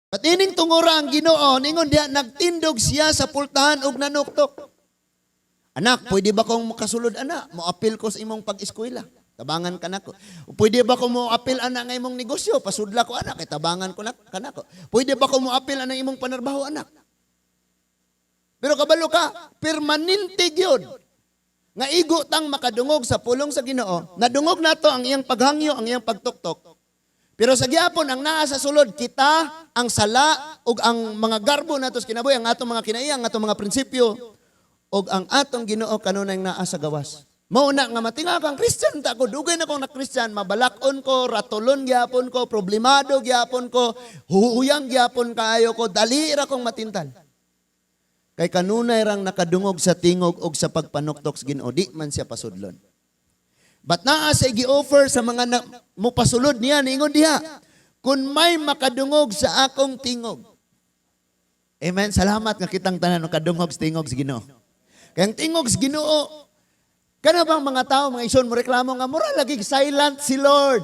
At ining tungura ang Ginoo, ningon diha, nagtindog siya sa pultahan og nanuktok. "Anak, pwede ba kong makasulod, anak? Moapil ko sa imong pag-eskwela. Tabangan ka nako. Pwede ba kong moapil, anak, nga imong negosyo? Pasudla ko, anak, kay tabangan ko na kanako. Pwede ba kong moapil anang imong panarbaho, anak?" Pero kabalo ka, permanente gyud nga igo tang makadungog sa pulong sa Ginoo. Nadungog nato ang iyang paghangyo, ang iyang pagtuktok. Pero sa gihapon, ang naa sa sulod kita, ang sala ug ang mga garbo nato sa kinabuhi, ang atong mga kinaiya, ang atong mga prinsipyo ug ang atong Ginoo kanunay naa sa gawas. Mao na nga matinga kang Christian ta ko, dugay na kong na Christian, mabalakon ko, ratulon gyapon ko, problemado gyapon ko, huuyang gyapon kaayo ko, dali ra kong matintal. Kay kanunay rang nakadungog sa tingog og sa pagpanuktok sa Ginoo, di man siya pasudlon. But naa sa gi-offer sa mga na, mopasulod niya, niingon diha, "Kung may makadungog sa akong tingog." Amen. Salamat nga kitang tanan makadungog sa tingog sa Ginoo. Kay ang tingog sa Ginoo, kana bang mga tao, mga igsoon, mo reklamo nga mura lagi silent si Lord.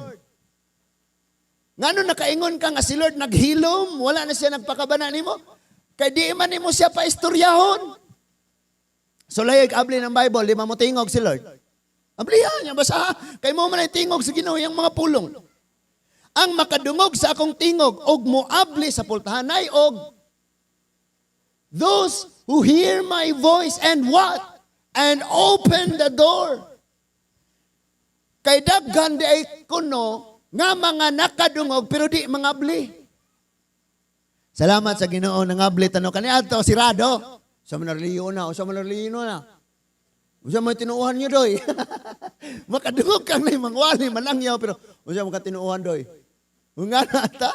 Ngano nakaingon ka nga si Lord naghilom, wala na siya nagpakabana nimo? Kay di man nimo siya paistoryahon. So layag abli ng Bible, di man mo tingog si Lord. Ablihan niya, basta kay mo man ay tingog sa Ginoo yang mga pulong. "Ang makadungog sa akong tingog og moabli sa pultahanay," og those who hear my voice and what? And open the door. Kay daghan di ay kuno nga mga nakadungog pero di mangabli. Salamat sa Ginoo, nangabli tano kani adto sirado. Sa manarliyo na, o sa manarliyo na. Unsa may tinuohan niyo, doy? Makadungog kang nay mangwali manangyaw, pero unsa man ka tinuohan, doy? Nga na ta.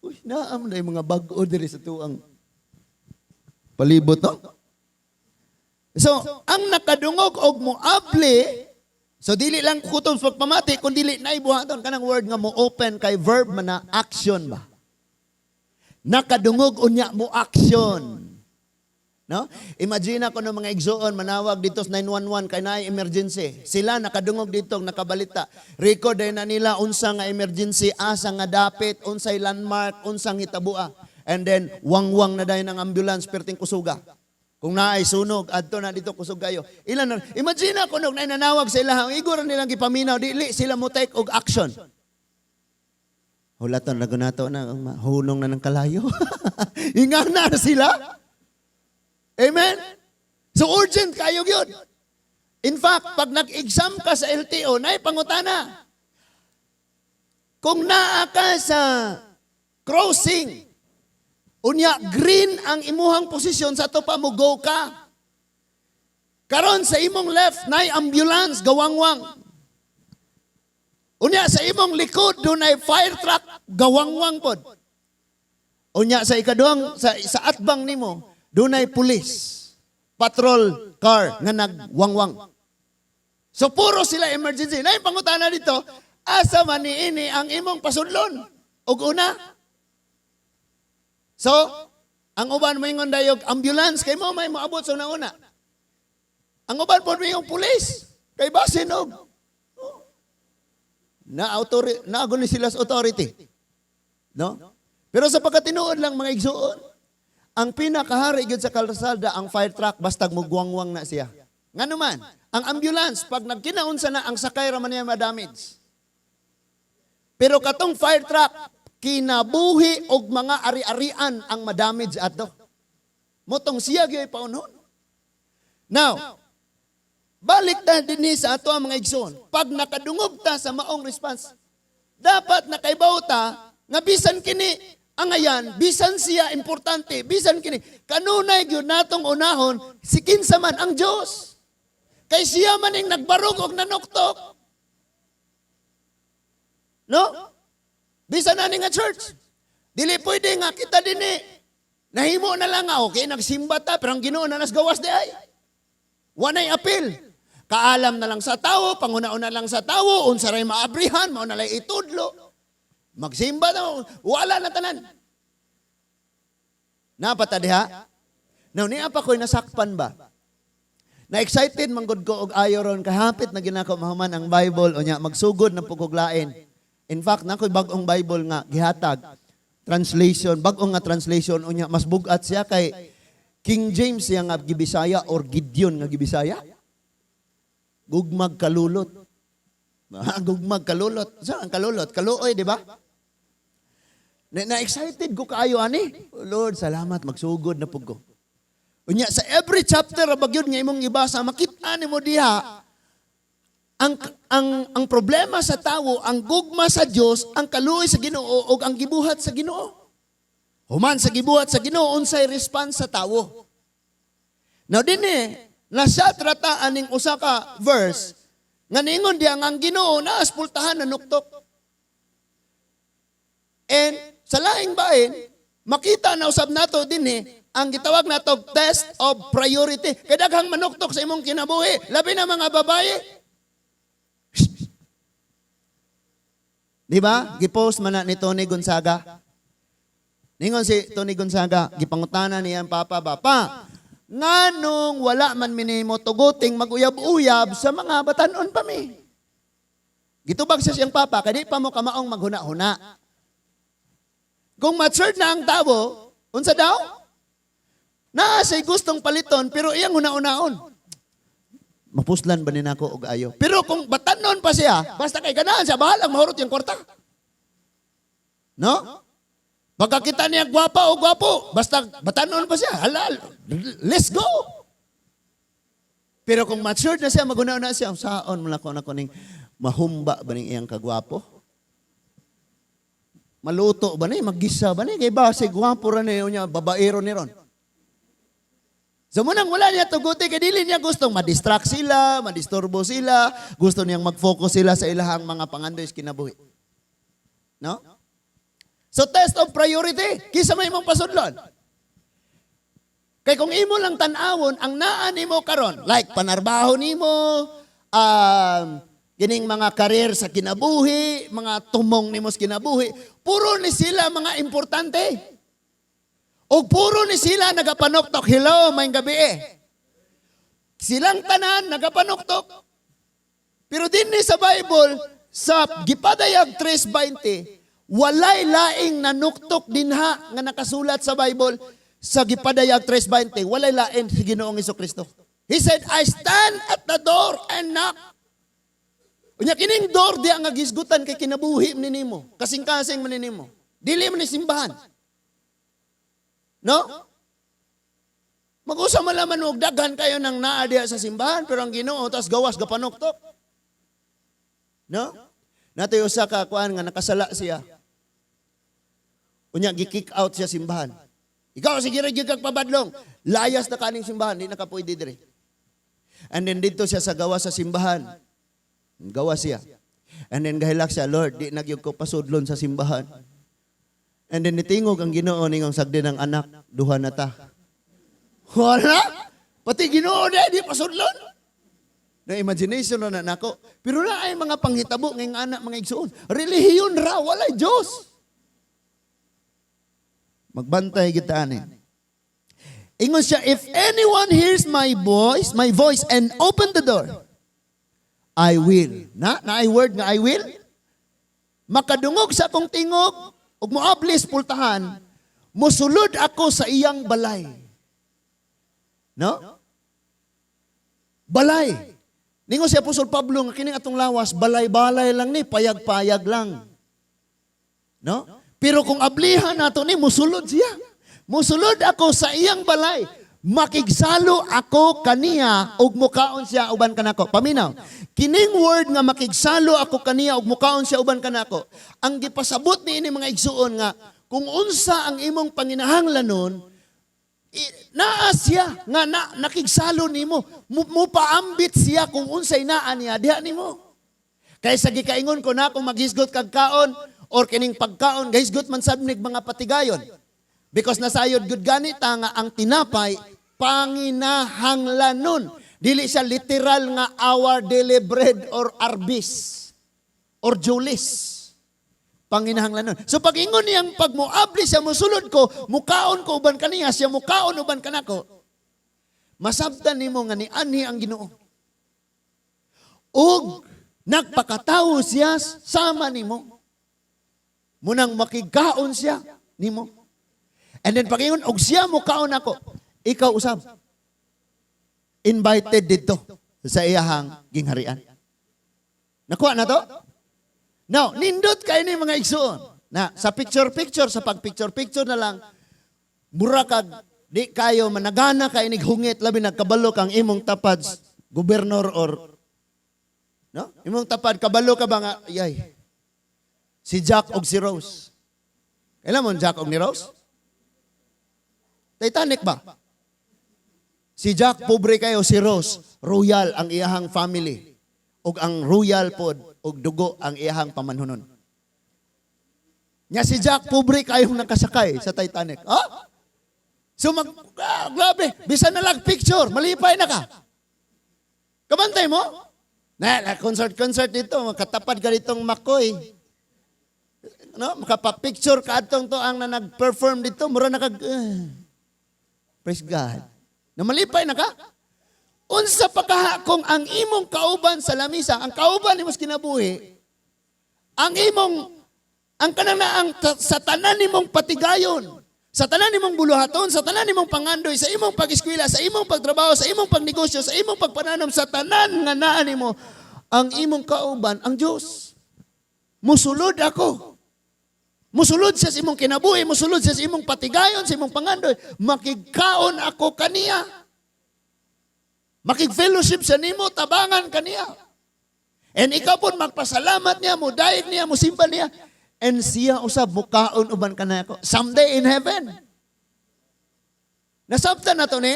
Uy, naam na yung mga bag-o diri sa tuang palibot, no? So, ang nakadungog og moabli, so dili lang kutob sa pagpamati, kun dili na ibuhaton kanang word nga mo open, kay verb man na, action ba? Nakadungog unya mo action. No? Imagine ako ng mga igsoon manawag dito sa 911 kay naay emergency. Sila nakadungog dito, nakabalita. Record din na nila unsa nga emergency, asa nga dapit, unsay landmark, unsang hitabua. And then wangwang na dayon ang ambulance perting kusuga. Kung naay sunog, adto na dito, kusog kayo. Ilan na, imagine ako nung nanawag sa ilaha, ang igor nilang gipaminaw, dili sila mo take og action. Hulaton ra nato na hunong na ng kalayo. Inga na sila. Amen? So urgent kayo yun. In fact, pag nag-exam ka sa LTO, naay pangutana. Kung naa ka sa crossing, unya green ang imuhang posisyon sa to pa mo go ka. Karon sa imong left naay ambulance gawangwang. Unya sa imong likod dunay fire truck gawangwang pod. Unya sa ikaduhang sa atbang nimo dunay pulis patrol car nga nagwangwang. So puro sila emergency. Naay pangutana dito, asa man niini ang imong pasudlon? Og una. So, ang uban moingon dayog ambulance kay mo may moabot sa una. Ang uban pod moingon pulis kay basin og na authority, naagol ni sila sa authority. No? Pero sa pagkatinuod lang, mga igsuon, ang pinakahari gyud sa kalsada ang fire truck, bastag mugwangwang na siya. Ngano man, ang ambulance pag nagkinaunsa na, ang sakay ra man niya ma-damage. Pero katong fire truck, kinabuhi og mga ari-arian ang ma-damage ato. Motong siya gyud paunhon. Now, balik ta dinhi sa ato ang mga igsoon. Pag nakadungog ta sa maong response, dapat nakaibaw ta nga bisan kini angayan, bisan siya importante, bisan kini kanunay gyud natong unahon si kinsa man, ang Dios. Kay siya man ing nagbarog og nanuktok. No? Bisan ani nga church. Dili pwede nga kita dinhi nahimo na lang nga okay nagsimba ta, pero ang Ginoo na nas gawas di ay. Wanay apil. Kaalam na lang sa tao, panguna-una lang sa tao, unsa ray maabrihan, mao na lay itudlo. Magsimba na, wala na tanan. Napata diha? Now, niya pa ko'y nasakpan ba? Na excited man gud ko og ayo ron, kahapit na ginako mahuman ang Bible, unya magsugod ng puguglain. In fact, naa ko'y bag-ong Bible nga gihatag translation, bag-ong nga translation, unya mas bugat siya kay King James siya nga gibisaya or Gideon nga gibisaya. Gugmag kalulot. Gugmag kalulot. Saan ang kalulot? Kaluoy, di ba? Na excited ko kaayo ani. Oh, Lord, salamat, magsugod na pud ko. Unya sa every chapter ra gyud nga imong gibasa, makita nimo diha ang problema sa tawo, ang gugma sa Dios, ang kaluoy sa Ginoo ug ang gibuhat sa Ginoo. Human sa gibuhat sa Ginoo, unsay response sa tawo? Now dinhi nasa trata aning usa ka verse nga niingon diha nga ang Ginoo naa sa pultahan nanuktok. And sa laing bahin, makita na usab nato dinhi ang gitawag nato test of priority. Kay daghang manuktok sa imong kinabuhi, labi na mga babae. Di ba? Gipost man na ni Toni Gonzaga. Ningon si Toni Gonzaga, gipangutana niya ang papa ba, "Pa, nganong wala man minimo tuguting mag-uyab-uyab sa mga batanon pa mi?" Gitubag siya siyang papa, kay di pa mo kamaong maghuna-huna. Kung matured na ang tao, unsa daw? Naa siya'y gustong paliton, pero iyang huna-hunaon. Mapuslan ba ni nako og ayo? Pero kung batanon pa siya, basta kay ganahan siya, bahalang mahurot yung kwarta. No? Pagkakita niya gwapa o gwapo, basta batanon pa siya, halal, let's go. Pero kung matured na siya, maguna na siya, saon mo nako ning mahumba ba ning iyang kagwapo? Maluto ba ni? Maggisa ba ni? Kay ba, si gwapo ra niya, niya, babaero ni ron. So munang wala niya tuguti, kay dili niya gustong ma-distract sila, madisturbo sila, gusto niyang mag-focus sila sa ilahang mga pangandoy sa kinabuhi. No? So test of priority, kinsa may imong pasudlon? Kay kung imo lang tan-awon ang naa nimo karon, like panarbaho nimo, kining mga career sa kinabuhi, mga tumong nimo sa kinabuhi, puro ni sila mga importante. O puro ni sila nagapanuktok, "Hello, maayong gabii." Silang tanan nagapanuktok. Pero dinhi sa Bible, sa Gipadayag 3.20, walay laing nanuktok dinha nga nakasulat sa Bible sa Gipadayag 3.20, walay lain si Ginoong Kristo. He said, "I stand at the door and knock." Unya kining door diha nga gisgutan kay kinabuhi man nimo, kasing-kasing man nimo. Dili man ni simbahan. No? Mag-usa man laman og daghan kayo nang naa diha sa simbahan, pero ang Ginoo tas gawas gapanuktok. No? Natoy usa ka kuan nga nakasala siya. Unya gi-kick out siya simbahan. "Ikaw, sige ra gyud kag pabadlong. Layas na kaning simbahan, di na ka pwede diri." And then dito siya sa gawas sa simbahan. Gawas siya. And then gahilak siya, "Lord, di na gyud ko pasudlon sa simbahan." And then nitingog ang Ginoo, ningong sagdi ng anak, "Duha na ta." Wala! Pati Ginoo na, di pasudlon. Na imagination na nako. Pero na ay mga panghitabo ngayong anak, mga igsuon. Relihiyon ra, walay Diyos. Magbantay kita ani. Ingon siya, "If anyone hears my voice and open the door, I will." Na ay word nga "I will"? Makadungog sa akong tingog, ug moablis pultahan, mosulod ako sa iyang balay. No? Balay. Ningon si Apostol Pablo nga kining atong lawas, balay-balay lang ni, payag-payag lang. No? Pero kung ablihan nato ni, musulod siya. "Musulod ako sa iyang balay. Makigsalo ako kaniya ug mukaon siya uban kanako." Paminaw. Kining word nga "makigsalo ako kaniya ug mukaon siya uban kanako," ang gipasabot niini, mga igsuon, nga kung unsa ang imong panginahanglanon, naa siya nga na, nakigsalo nimo. Mupaambit siya kung unsay naa niya diha nimo. Kaysa gikaingon ko na kung maghisgot kag kaon or kining pagkaon gahisgot man sab nig mga patigayon. Because nasayod gud gani ta nga ang tinapay panginahanglanon. Dili siya literal nga our daily bread or arbis or julis. Panginahanglanon. So pag ingon niyang pag moabli siya, musulod ko, mukaon ko uban kaniya, siya mukaon uban kanako. Masabtan nimo nga nianhi ang Ginoo. Ug nagpakatawo siya sama nimo. Munang makigkaon siya nimo. And then pagingon og siya mo kaon ako, ikaw usab invited dito sa iyahang gingharian. Nakuha na to? Now, nindot kayo ni mga igsuon. Na, sa picture-picture, sa pag-picture-picture na lang, mura kag di kayo managana kay inig hungit, labi nagkabalo kang imong tapad gobernador or no, imong tapad, kabalo ka ba nga yay si Jack og si Rose? Kailan mo Jack og ni Rose? Titanic ba? Si Jack pobre kayo, si Rose royal ang iyahang family ug ang royal pod og dugo ang iyahang pamanhunon. Nya si Jack pobre kayong nakasakay sa Titanic. Ah? So mag, grabe, bisan na lang picture, malipay na ka. Kabantay mo? Na, na concert concert dito, makatapad ka ditong Makoy. No, makapa-picture ka atong to ang na nag-perform dito, mura na kag praise God. Na malipay na ka? Unsa pa kaha kung ang imong kauban sa lamisa, ang kauban nimo sa kinabuhi, ang imong ang kanang na ang sa tanan nimong patigayon, sa tanan nimong buluhaton, sa tanan nimong pangandoy, sa imong pag-eskwela, sa imong pagtrabaho, sa imong pagnegosyo, sa imong pagpananom, sa tanan nga naa nimo, ang imong kauban ang Dios. Musulod ako. Musulod siya sa imong kinabuhi, musulod siya sa imong patigayon, sa imong pangandoy. Makigkaon ako kaniya. Makig-fellowship sa nimo, tabangan kaniya. And ikaw po magpasalamat niya, mudayeg niya, musimba niya. And siya usab mukaon uban kanako. Someday in heaven. Nasabtan na to ni?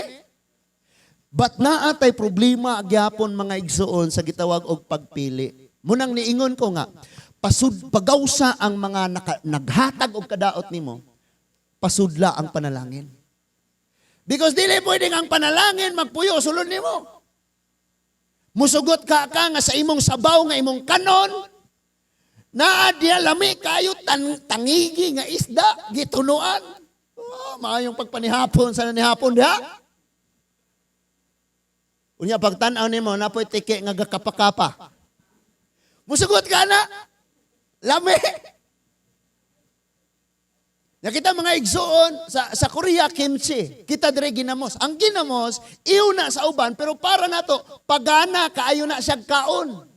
But naa tay problema gyapon, mga igsuon, sa gitawag og pagpili. Munang niingon ko nga, pasud pagawsa ang mga naghatag og kadaot nimo, pasudla ang panalangin. Because dili pwedeng ang panalangin magpuyo sulod nimo. Musugot ka ka nga sa imong sabaw nga imong kanon, naa diya lami kayo tangigi nga isda gitunuan. Oh, maayong pagpanihapon sa nihapon diha. Unya pagtan-aw nimo napoy tiki nga gakapa-kapa. Musugot ka na. Lami. Nakita mga igsuon sa Korea, kimchi. Kita dire ginamos. Ang ginamos iw na sa uban, pero para nato pagana kaayo na siya kaon.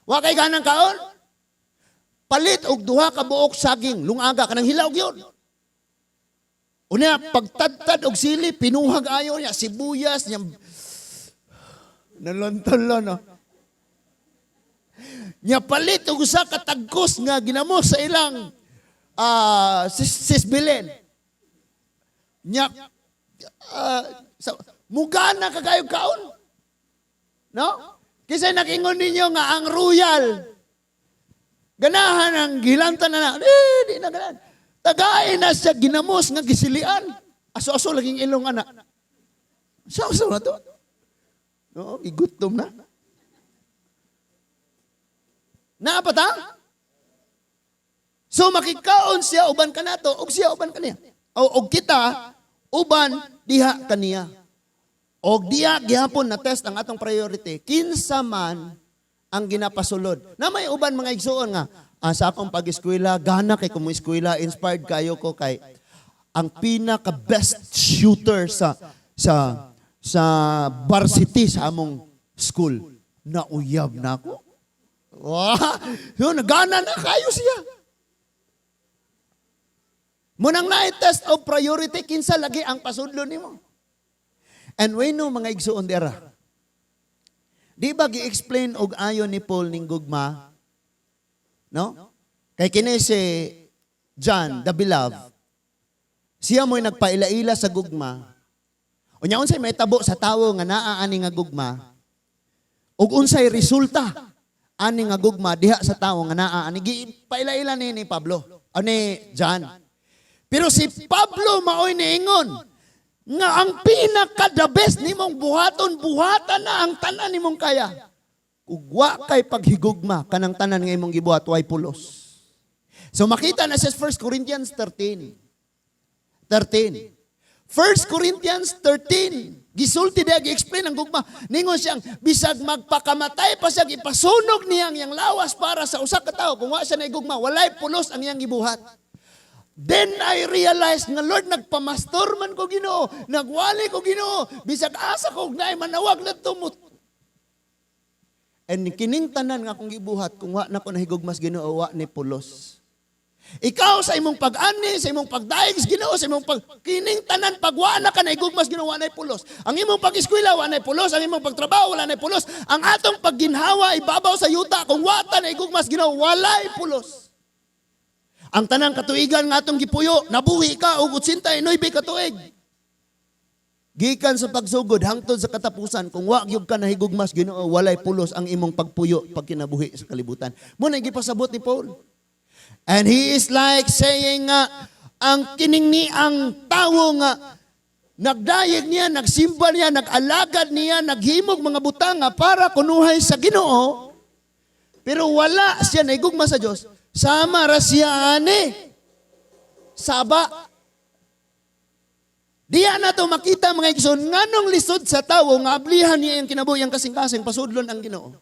Wa kay ganang kaon? Palit og duha ka buok saging, lungaga kanang hilaw gyud. Unya pagtadtad og sili, pinuhag ayo niya, sibuyas niya. Nalantalo no. Nya palit og usa ka tagkos nga ginamos sa ilang sisbilin. Nya mugana ka kayo kaon. No? Kasi nakingon ninyo nga ang royal ganahan ang gilantan na na. Eh, di na ganahan. Tagain na siya ginamos nga gisilian. Aso-aso laging ilong ana. Aso-aso na to. No, gigutom na. Naa pa ta? So makikaon siya uban kanato ug siya uban kaniya. O og kita uban diha kaniya. Og diha gihapon na test ang atong priority. Kinsa man ang ginapasulod. Na may uban, mga igsuon, nga sa akong pag-eskwela, gana kay ko eskwela, inspired kayo ko kay ang pinaka best shooter sa varsity sa among school. Nauyab na ako. Wah, yun, gana na kayo siya. Munang na test of priority, kinsa lagi ang pasudlo nimo. And we know, mga igsuon dira. Di ba gi-explain og ayo ni Paul ning gugma? No? Kay kini si John, the beloved. Siya mo'y nagpaila-ila sa gugma. Unya unsay mahitabo sa tawo nga naa ani nga gugma? Ug unsay resulta ani nga gugma diha sa tawo nga naa ani? Gipaila-ila ni Pablo, o ni John. Pero si Pablo maoy niingon nga ang pinaka the best nimong buhaton, buhatan na ang tanan nimong kaya. Ug wa kay paghigugma, kanang tanan nga imong gibuhat way pulos. So makita na sa 1 Corinthians 13. 13. 1 Corinthians 13. Gisulti diya, gi-explain ang gugma. Ningon siyang, bisag magpakamatay pa siya, ipasunog niya ang iyang lawas para sa usa ka tawo. Kung wa siya naigugma, walay pulos ang iyang gibuhat. Then I realized nga, Lord, nagpamastor man ko, Ginoo, nagwali ko, Ginoo, bisag asa ko naay manawag na tumut. And kining tanan nga akong gibuhat, kung wa na ko nahigugmas Ginoo, wa ni pulos. Ikaw sa imong pag-ani, sa imong pagdaig sa Ginoo, sa imong pag kining tanan pag wa na ka nahigugmas Ginoo, wa nay pulos. Ang imong pag-eskwela, wa nay pulos, ang imong pagtrabaho, wala nay pulos. Ang atong pagginhawa ibabaw sa yuta, kung wa ta nahigugmas Ginoo, walay pulos. Ang tanang katuigan nga atong gipuyo, nabuhi ka og 89 ka tuig. Gikan sa pagsugod hangtod sa katapusan, kung wa gyud ka nahigugmas Ginoo, walay pulos ang imong pagpuyo pagkinabuhi sa kalibutan. Mo na gipasabot ni Paul. And he is like saying nga ang kining ni ang tawo nga nagdayeg niya, nagsimba niya, nag-alagad niya, naghimog mga butang nga para kunuhay sa Ginoo, pero wala siya nahigugma sa Dios. Sama ra siya ani. Saba. Diya na to makita, mga igsoon, nganong lisod sa tawo nga ablihan niya ang kinabuhi ang kasing-kasing pasudlon ang Ginoo.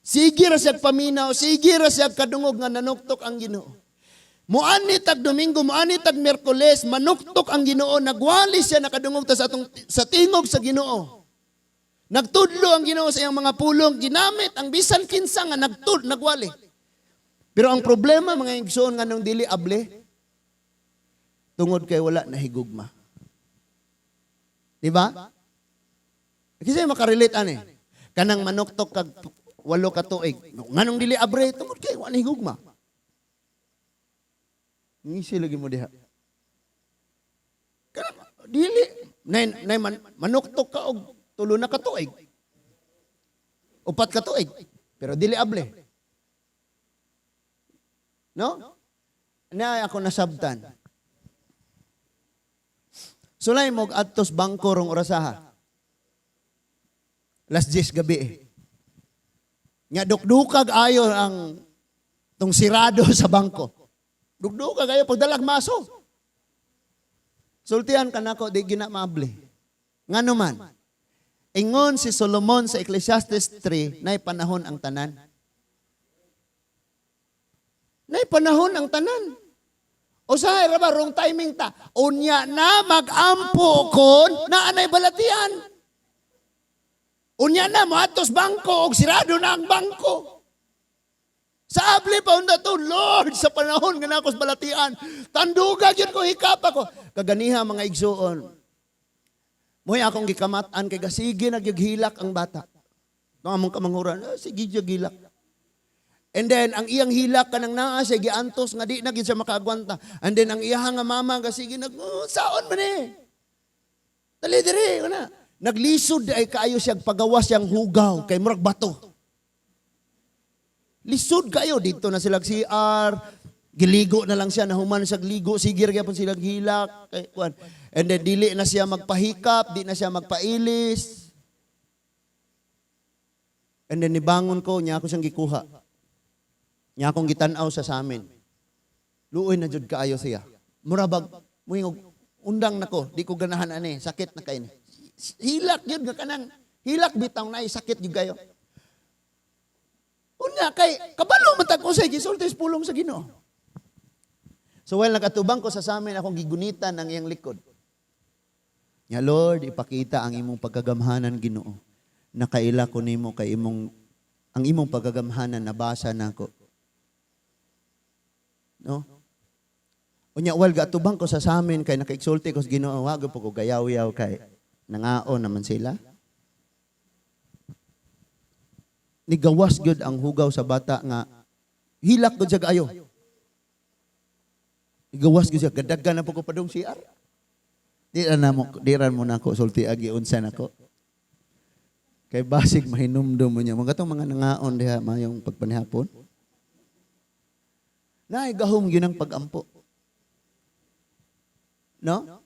Sige ra siya paminaw, sige ra siya kadungog nga nanuktok ang Ginoo. Muani tag Domingo, muani tag Miyerkules, manuktok ang Ginoo, nagwali siya, nakadungog ta sa atong sa tingog sa Ginoo. Nagtudlo ang Ginoo sa iyang mga pulong, ginamit ang bisan kinsa nga nagwali. Pero ang problema, mga igsoon, nganong dili able, tungod kay wala nahigugma. Di ba? Kasi makarelate ani. Kanang manuktok kag 8 ka tuig. Nganong dili abre? Tungod kay wala nahigugma. Ngisi lagi mo diha. Kanang dili nay, nay manuktok ka og 3 na ka tuig. 4 ka tuig. Pero dili able. No? Na ako nasabtan. Sulay mo adtos bangko rong orasaha. Las 10 gabi eh. Nga dukdukag ayo ang tong sirado sa bangko. Dukdukag ayo pagdalag maso. Sultian ka nako, di gina maabli. Ngano man? Ingon si Solomon sa Ecclesiastes 3, nay panahon ang tanan. Nay panahon ang tanan. O sa ra ba wrong timing ta? Unya na magampo kon naa nay balatian. Unya na moadtos bangko og sirado na ang bangko. Sa abli pa unda to, Lord, sa panahon nga nakos balatian, tanduga gyud ko, hikap ako. Kaganiha, mga igsuon. Mo'y akong gikamat-an kay gasige na gyud hilak ang bata. No among kamanghuran, ah, sige gyud hilak. And then ang iyang hilak kanang naa siya giantos nga di na gyud siya makaagwanta. And then ang iyang nga mama gasige nag oh, saon man eh. Dali diri una. Naglisod ay kaayo siya pagawas siyang hugaw kay murag bato. Lisod kayo dito na sila CR, giligo na lang siya, nahuman siya ligo, sige ra gyapon sila hilak kay kuan. And then dili na siya magpahikap, di na siya magpailis. And then nibangon ko, niya ako siyang gikuha. Niya akong gitan-aw sa amin. Luoy na jud kaayo siya. Mura bag muingog undang nako, di ko ganahan ani, sakit na kay ni. Hilak jud nga kanang hilak bitaw na sakit jud kayo. Unya kay kabalo man tag unsay gisulti sa pulong sa Ginoo. So while nakatubang ko sa samin, akong gigunitan ang iyang likod. Ya Lord, ipakita ang imong pagkagamhanan, Ginoo. Nakaila ko nimo kay imong ang imong pagkagamhanan nabasa nako. No? Unya while gatubang ko sa samin kay nakaigsulti ko sa Ginoo, wa gyud po ko gayaw-yaw kay nangaon naman sila. Nigawas gyud ang hugaw sa bata nga hilak gyud siya kaayo. Nigawas gyud siya, gadagan na po ko padung CR. Di ra namo, di ra mo nako sulti agi unsa nako. Kay basig mahinumdum mo niya. Mga katong mga nangaon diha mayong pagpanihapon. Naay gahom gyud ang pag-ampo. No?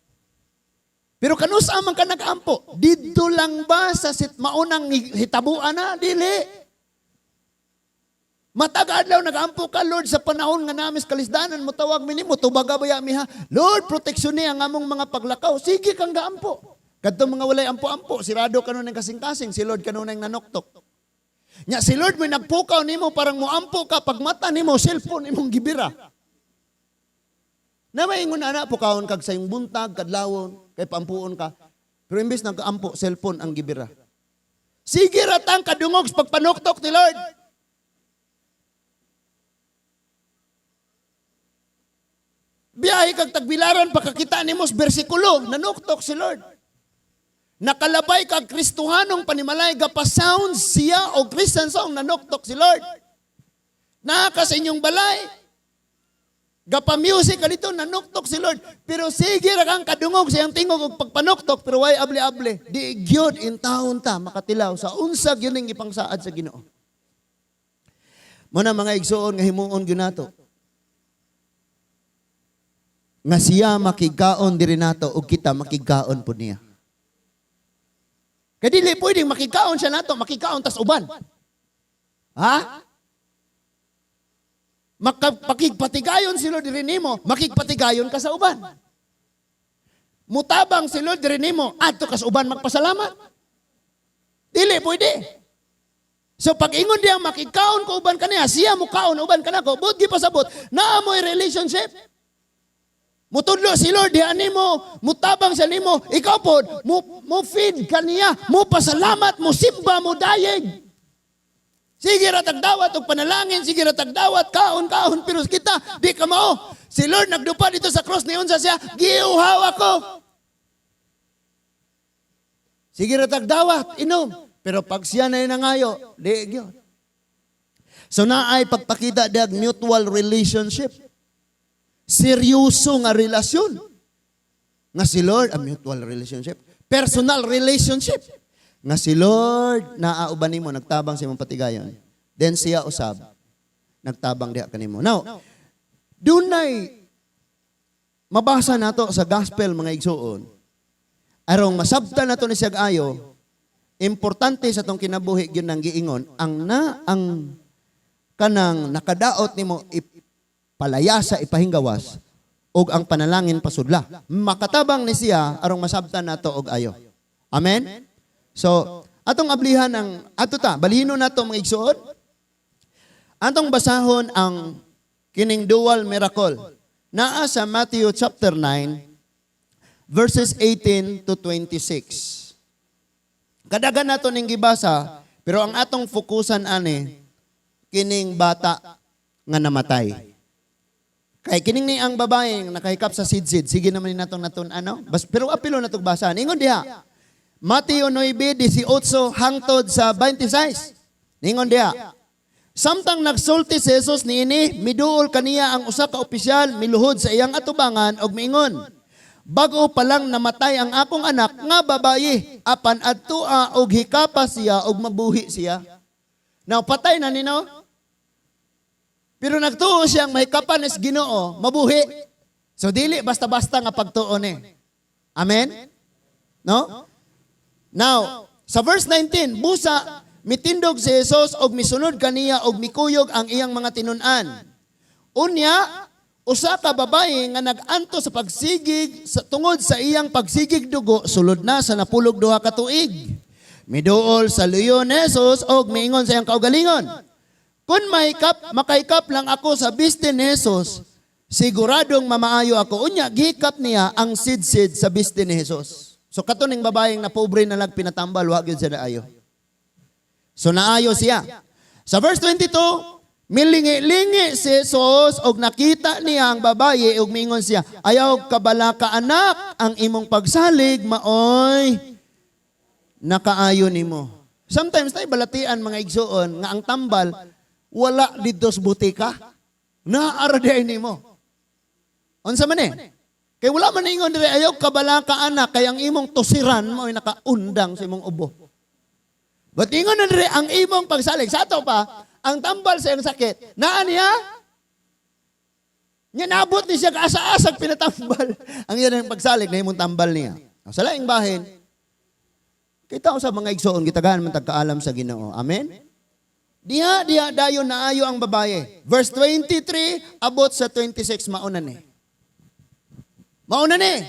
Pero kanus-a man ka nag-ampo? Didto lang ba sa sit maunang hitabuan na? Dili. Matag adlaw nagaampo ka, "Lord, sa panahon nga naa mi sa kalisdanan, motawag mi nimo, tubaga baya mi ha. Lord, proteksyon ni ang among mga paglakaw." Sige kang gaampo. Kadto mga walay ampo-ampo, sirado kanunay kasing-kasing, si Lord kanunay nanoktok. Nya si Lord mo nagpukaw nimo parang moampo ka, pag mata nimo cellphone imong gibira. Na may ingon ana, pukawon kag sayong buntag, kadlawon, kay paampuon ka. Pero imbes nagaampo, cellphone ang gibira. Sige ratang kadungog sa pagpanuktok ni Lord. Biyahe kag tagbilaran, pakakita nimo sa bersikulo, nanuktok si Lord. Nakalabay kag Kristohanong panimalay, gapa-sound siya o Christian song, nanuktok si Lord. Naa ka sa inyong balay, gapa-music ka dito, nanuktok si Lord. Pero sige ra kang kadungog sa iyang tingog og pagpanuktok, pero way able-able. Di gyud in taon ta makatilaw sa unsa gyud ning ipangsaad sa Ginoo. Muna mga igsuon nga himuon gyud nato nga siya makigkaon diri nato ug kita makigkaon pud niya. Kay dili pwedeng makigkaon siya nato, makigkaon tas uban. Ha? Makapakigpatigayon si Lord diri nimo, makigpatigayon ka sa uban. Mutabang si Lord diri nimo, adto ka sa uban magpasalamat. Dili pwede. So pag ingon diya makigkaon ko uban kaniya, siya mukaon uban kanako, buot gipasabot, naa mo'y relationship. Mutudlo si Lord diha nimo, mutabang siya nimo, ikaw pod mo feed kaniya, mo pasalamat, mo simba, mo dayeg. Sige ra tagdawat og panalangin, sige ra tagdawat kaon kaon, pero kita di ka mao. Si Lord nagdupa dito sa cross, niunsa siya, "Giuhaw ako." Sige ra tagdawat, inom, pero pag siya na nangayo, di gyud. So naay pagpakita dag mutual relationship. Seryoso nga relasyon. Nga si Lord, a mutual relationship. Personal relationship. Nga si Lord, naauban nimo, nagtabang sa imong patigayon. Then siya usab, nagtabang diha kanimo. Now, dunay mabasa nato sa gospel, mga igsuon. Arong masabtan nato ni siya ayo, importante sa tong kinabuhi gyud nang giingon, ang na ang kanang nakadaot nimo ipalayasa, ipahinggawas, ug ang panalangin pasudla. Makatabang ni siya arong masabtan nato og ayo. Amen? So, atong ablihan ang ato ta, balhino nato, mga igsuon. Atong basahon ang kining dual miracle. Naa sa Matthew chapter 9 verses 18 to 26. Kadagan nato ning gibasa, pero ang atong fokusan ani kining bata nga namatay. Kay kining ni ang babae nga nakahikap sa sidsid, sige naman ni natong natun ano. Bas, pero apilo natong basahan. Ingon diha. Mateo 9:18 hangtod sa 26. Ingon diha. Samtang nagsulti si Jesus niini, miduol kaniya ang usa ka opisyal, miluhod sa iyang atubangan og miingon, "Bag-o pa lang namatay ang akong anak nga babayi, apan adtua og hikapa siya og mabuhi siya." Now patay na nino. Pero nagtuo siyang mahikapan is Ginoo, mabuhi. So dili basta-basta nga pagtuo ni. Amen? No? Now, sa verse 19, busa mitindog si Jesus og misunod kaniya og mikuyog ang iyang mga tinun-an. Unya, usa ka babaye nga nag-anto sa pagsigig sa tungod sa iyang pagsigig dugo sulod na sa 12 ka tuig. Miduol sa luyo ni Jesus og miingon sa iyang kaugalingon, "Kung mahikap, makahikap lang ako sa biste ni Jesus, siguradong mamaayo ako." Unya, gihikap niya ang sidsid sa biste ni Jesus. So kato ning babaeng na pobre na lang pinatambal, wa gyud siya naayo. So naayo siya. Sa verse 22, milingi-lingi si Jesus og nakita niya ang babaye og miingon siya, "Ayaw kabalaka, anak, ang imong pagsalig maoy nakaayo nimo." Sometimes tayo balatian, mga igsuon, nga ang tambal wala didto sa butika. Naara di ay nimo. Unsa man eh? Kay wala man ingon dire, "Ayaw kabalaka, anak, kay ang imong tusiran mo ay nakaundang sa imong ubo." But ingon na dire ang imong pagsalig. Sa ato pa, ang tambal sa iyang sakit, naa niya? Nya nabot ni siya kaasa-asag pinatambal. Ang iyang pagsalig na imong tambal niya. Sa laing bahin, kita sa mga igsoon, gitagaan man tagkaalam sa Ginoo. Amen? Diha, diha, dayon naayo ang babaye. Verse 23, abot sa 26, mauna ni. Mauna ni.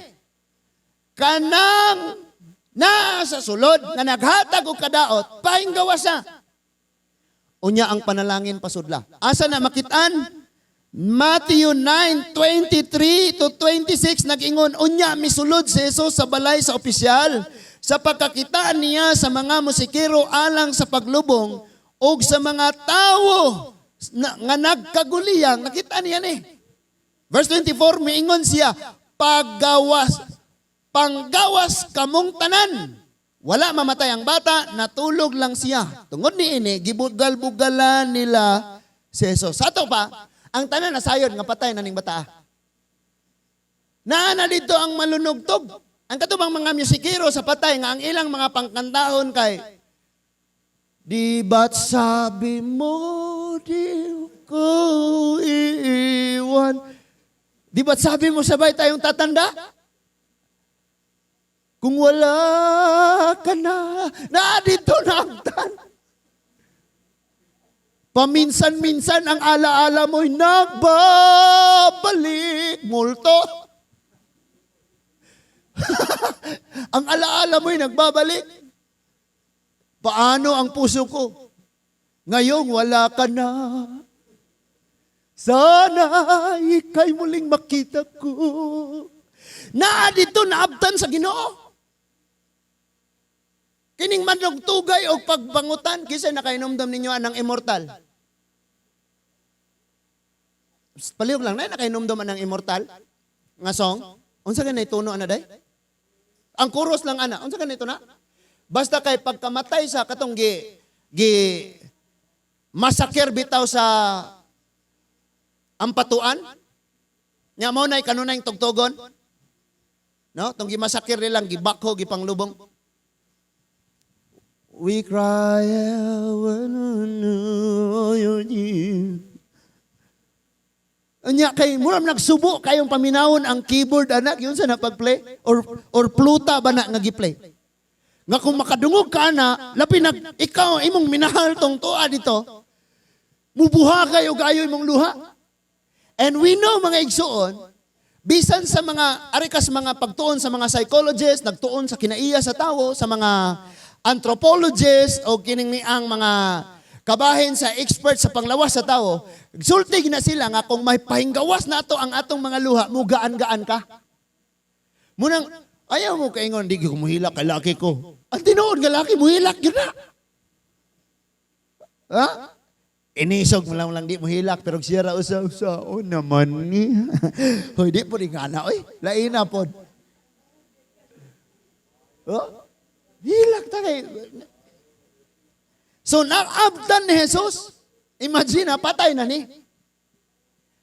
Kanang naa sa sulod nga naghatag og kadaot, pahinggawas sa. Unya ang panalangin pasudla. Asa na makitaan? Matthew 9:23 to 26, nag-ingon, "Unya misulod si Jesus sa balay sa opisyal. Sa pagkakita niya sa mga musikero alang sa paglubong ug sa mga tawo na, nga nagkaguliyang," nakita niya ni. Verse 24, miingon siya, "Paggawas, panggawas kamong tanan. Wala mamatay ang bata, natulog lang siya." Tungod ni ini, gibugal-bugalan nila si Jesus. Sa ato pa, ang tanan nasayod nga patay na ning bata. Naa na dito ang malunugtog. Ang katubang mga musikero sa patay nga ang ilang mga pangkantahon kay "Di ba't sabi mo di ko iiwan?" Di ba't sabi mo sabay tayong tatanda? Kung wala ka na, na dito na ang tan. Paminsan-minsan ang alaala mo'y nagbabalik. Multo. Ang alaala mo'y nagbabalik. Paano ang puso ko? Ngayong wala ka na. Sana ika'y muling makita ko. Naa dito naabtan sa Ginoo. Kining manugtugay og pagbangutan, kinsa nakainomdom ninyo anang "Immortal"? Palihog lang, na nakainomdom anang "Immortal" nga song? Unsa ganay tuno ana day? Ang chorus lang ana, unsa ganay na? Basta kay pagkamatay sa katong gi gi masaker bitaw sa Ampatuan. Nya mao nay kanunay tugtugon. No, tong gimasakir nilang gibakho gipanglubong. We cry out when we know. Unya kay murag nagsubo kayong paminawon ang keyboard anak yun sa napag-play or pluta ba na nga gi-play. Nga kung makadungog ka na, labi nag ikaw imong minahal tong tuwa dito, mubuha kayo gayo imong luha. And we know, mga igsuon, bisan sa mga arikas mga pagtuon sa mga psychologists, nagtuon sa kinaiya sa tawo, sa mga anthropologists o kining ni ang mga kabahin sa expert sa panglawas sa tao, sulti na sila nga kung may pahinggawas na ato ang atong mga luha, mugaan-gaan ka. Munang, ayaw mo kaingon, "Di ko muhilak kay laki ko." Ang tinuod nga laki, muhilak yun na. Ha? Inisog mo lang lang di muhilak, pero siya ra usa usa, oh naman ni. Hoy, di po rin nga na, oy, laina pod. Oh? Hilak ta kay. So naabtan ni Jesus. Imagine na, patay na ni.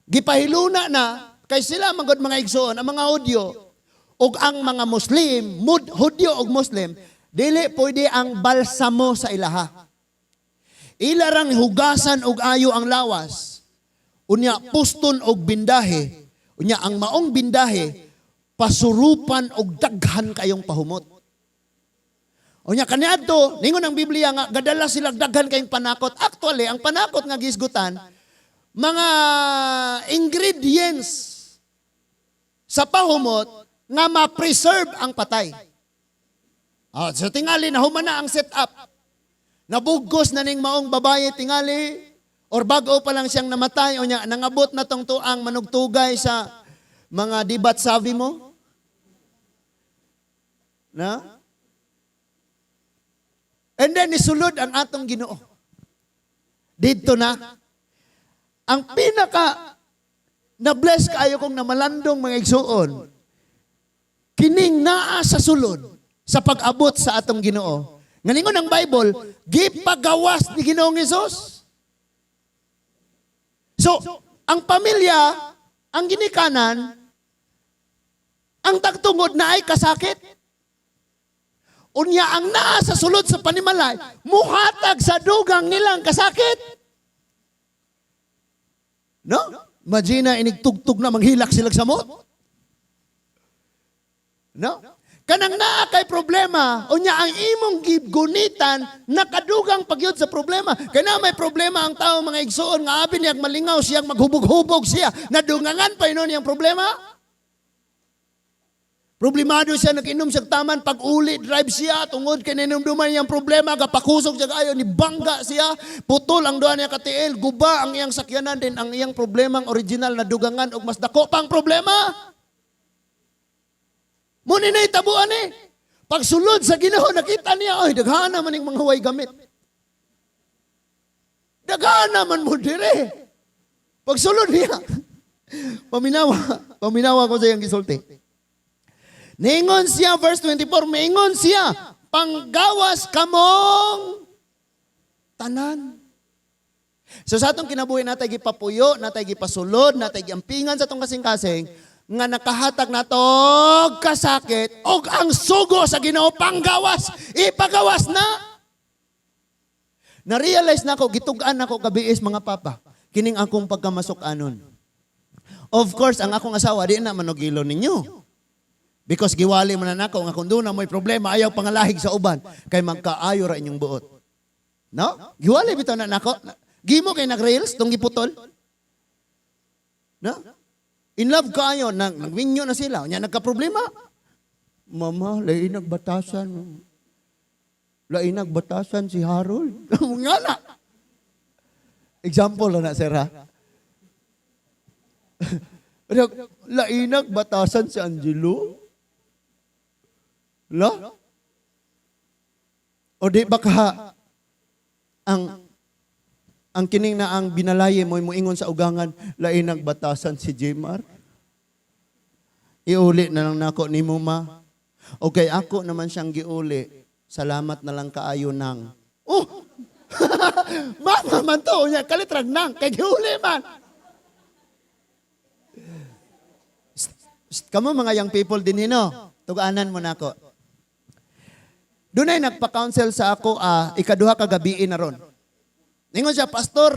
Gipahiluna na, kay sila magod mga igsoon, ang mga Hudyo, ug ang mga Muslim, mud, Hudyo ug Muslim, dili pwede ang balsamo sa ilaha. Ila rang hugasan og ayo ang lawas. Unya puston og bindahe. Unya ang maong bindahe pasurupan og daghan kayong pahumot. Unya kaniadto, ningon ang Biblia nga gadala sila daghan kayong panakot. Actually, ang panakot nga gisgutan mga ingredients sa pahumot nga ma-preserve ang patay. Ah, so tingali na human na ang setup. Nabugos na ning maong babaye tingali or bago pa lang siyang namatay o nya nangabot na tong tuang manugtugay sa mga dibat sabi mo. Na? And then nisulod ang atong Ginoo. Dito na ang pinaka na bless kaayo kong namalandong, mga igsuon. Kining naa sa sulod sa pag-abot sa atong Ginoo. Nga ningon ang Bible, gipagawas ni Ginoong Hesus. So, ang pamilya, ang ginikanan, ang tagtungod na ay kasakit. Unya ang naa sa sulod sa panimalay, muhatag sa dugang nilang kasakit. No? Imagine na inigtugtog na manghilak sila sa samot. No? Kanang naa kay problema, unya ang imong gigunitan nakadugang pagyud sa problema. Kay na may problema ang tao, mga igsuon, nga abi niyang malingaw siyang maghubog-hubog siya, nadungangan pa inon niyang problema. Problemado siya, nag-inom siya taman, pag uli, drive siya, tungod kay ninumduman niyang problema, kapakusog siya kayo, ni bangga siya, putol ang duha niya katiil, guba ang iyang sakyanan din, ang iyang problemang original na dugangan og mas dako pang problema. Muni na itabuan eh. Pagsulod sa Ginoo, nakita niya, "Ay, daghan naman yung mga huway gamit. Daghan naman mo dire." Pagsulod niya, paminawa, paminawa ko sa iyang gisulti. Ningon siya, verse 24, mingon siya, "Panggawas kamong tanan." So sa atong kinabuhi, natay gipapuyo, natay gipasulod, natay giampingan sa atong kasing-kasing, nga nakahatag natog kasakit, og ang sugo sa Ginoo, panggawas, ipagawas na. Na-realize na ako, gitug-an nako gabiis, mga papa, kining akong pagkamasuk-anon. Of course, ang akong asawa, di na manugilo ninyo. Because giwali man na nako nga kung doon na mo'y problema, ayaw pangalahig sa uban, kay magkaayo ra inyong buot. No? Giwali bitaw na nako. Gimo kay nag-reels, tong giputol. No? In love kaayo, nagminyo na sila. Nya nagka-problema. "Mama, lain nagbatasan. Lain nagbatasan si Harold." Nga na. Example na, sir, ha? "Lainag batasan si Angelo." La? O di baka ang kining na ang binalaye mo moingon sa ugangan, "Lainag batasan si Jimar. Iuli na lang nako nimo, ma." Okay, ako naman siyang giuli. Salamat na lang kaayo nang. Oh! Mama man to, nya kalitrag nang kay giuli man. Shh, kamo mga young people din hino, tuganan mo nako. Dunay nagpa-counsel sa ako ikaduha ka gabii na ron. Ningon siya, "Pastor,"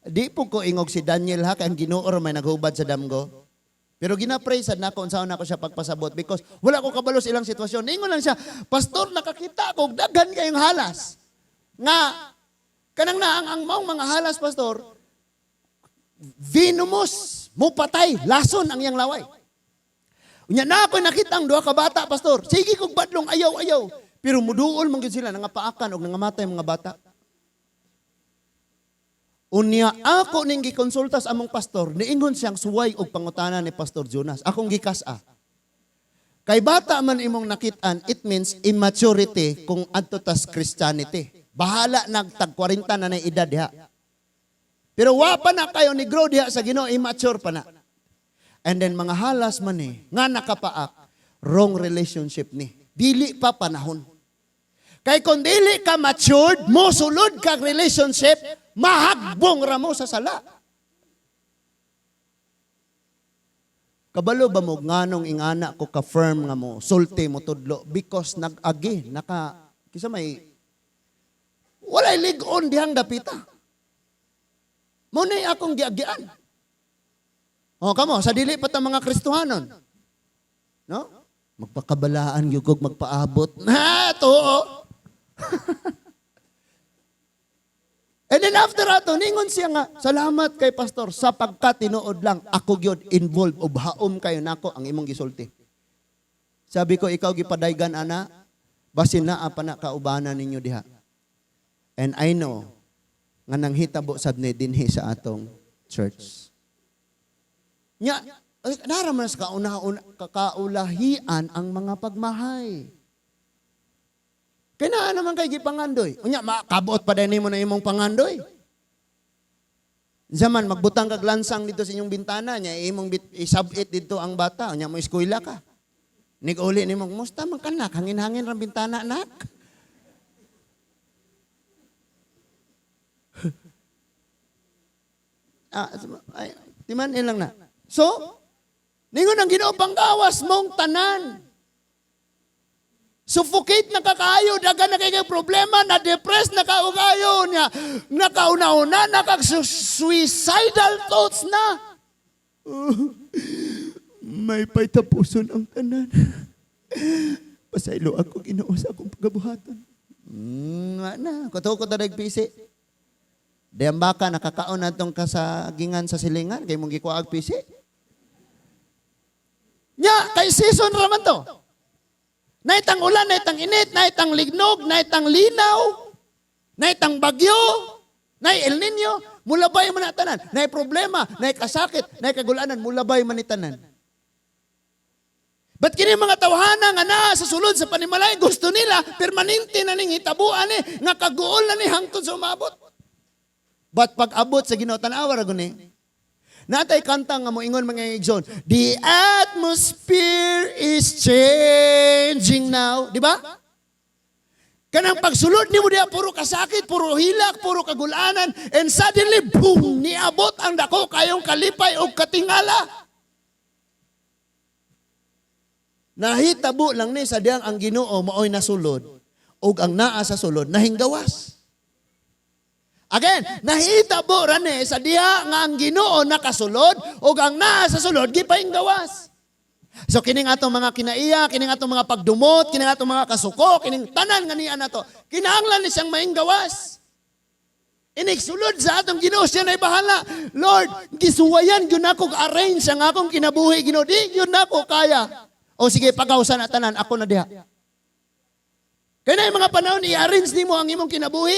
di po ko ingog si Daniel ha, kay ang Ginoo ra may naghubad sa damgo. Pero ginapray sad nako unsaon nako siya pagpasabot because wala ko kabalo sa ilang sitwasyon. Ningon lang siya, "Pastor, nakakita ko daghan kayong halas. Nga kanang na ang maong mga halas, pastor, venomous, mupatay, lason ang iyang laway. Unya na ako nakita ang duha ka bata, pastor. Sige kog badlong, ayaw, ayaw. Pero muduol man gyud sila, nangapaakan og nangamatay mga bata. Unya ako ning gikonsulta sa among pastor, niingon siyang suway og pangutana ni Pastor Jonas. Akong gikas-a. Kay bata man imong nakit-an, it means immaturity kung adto tas Christianity. Bahala nagtag 40 na na edad diha. Pero wa pa na kayo ni grow diha sa Ginoo, immature pa na. And then mga halas man ni, nga nakapaak, wrong relationship ni. Dili pa panahon. Kay kung dili ka matured, mo sulod kag relationship, mahagbong ra mo sa sala. Kabalo ba mo nganong ingana ko ka firm nga mo sulti mo tudlo? Because nag-agi naka kisa may walay lig-on dihang dapita. Mo nay akong giagian. O kamo sa dili pa ta mga Kristohanon. No? Magpakabalaan gyud kog magpaabot. Ha, tuo. And then after ato, ningon siya nga, "Salamat kay pastor, sapagkat tinuod lang, ako gyud involved, ug haom kayo nako ang imong gisulti." Sabi ko, "Ikaw gipadaygan ana, basin naa pa na kaubanan ninyo diha." And I know, nga nanghitabo sad ni dinhi sa atong church. Nya, nara man sa kakaulahian ang mga pagmahay. Kaya naa naman kay gipangandoy. Unya, makabot pa din nimo na imong pangandoy. Zaman, magbutang kag lansang dito sa inyong bintana, nya imong isabit dito ang bata, unya mo eskwela ka. Nig-uli nimo, "Kumusta man ka, nak? Hangin-hangin ra bintana, nak." Ay, timan ilang na. So, ningon ang Ginoo, panggawas mong tanan. Suffocate na kakayo, dagan na kay problema, na-depress na kaugayo niya, nakauna-una, nakag-suicidal thoughts na. Oh, may paytapuson ang tanan. Pasaylo ako, Ginoo, sa akong pagabuhaton. Nga na, kuto ko ta pisi. Diyang baka nakakaon na tong kasagingan sa silingan, kay mong gikuag pisi. Nya, kay season raman to. Naitang ulan, naitang init, naitang lignog, naitang linaw, naitang bagyo, nay El Nino, mulabay man na tanan. Nay problema, nay kasakit, nay kagulanan, mulabay man ni tanan. Ba't kini mga tawhana nga naa sa sulod sa panimalay, gusto nila, permanente na ning hitabuan ni, nga kaguol na ni hangtod sa umabot. But pag abot sa Ginoo, tan-awa ra guni. Natay kanta nga moingon, mga igsoon, "The atmosphere is changing now." Di ba? Kanang pagsulod nimo diha, puro kasakit, puro hilak, puro kagulanan, and suddenly, boom, niabot ang dako kayong kalipay o katingala. Nahitabo lang ni sa diyang ang Ginoo maoy nasulod ug ang naa sa sulod nahinggawas. Again, nahitabo ra ni sa diha nga ang Ginoo nakasulod ug ang naa sa sulod gipahinggawas. So kining atong mga kinaiya, kining atong mga pagdumot, kining atong mga kasuko, kining tanan nga niya nato, kinahanglan ni siyang mahinggawas. Inig sulod sa atong Ginoo, siya na'y bahala. Lord, gisuwayan gyud nako arrange ang akong kinabuhi, Ginoo, di gyud nako kaya. O sige, pagawsan na tanan, ako na diha. Kaya na yung mga panahon, i-arrange nimo ang imong kinabuhi,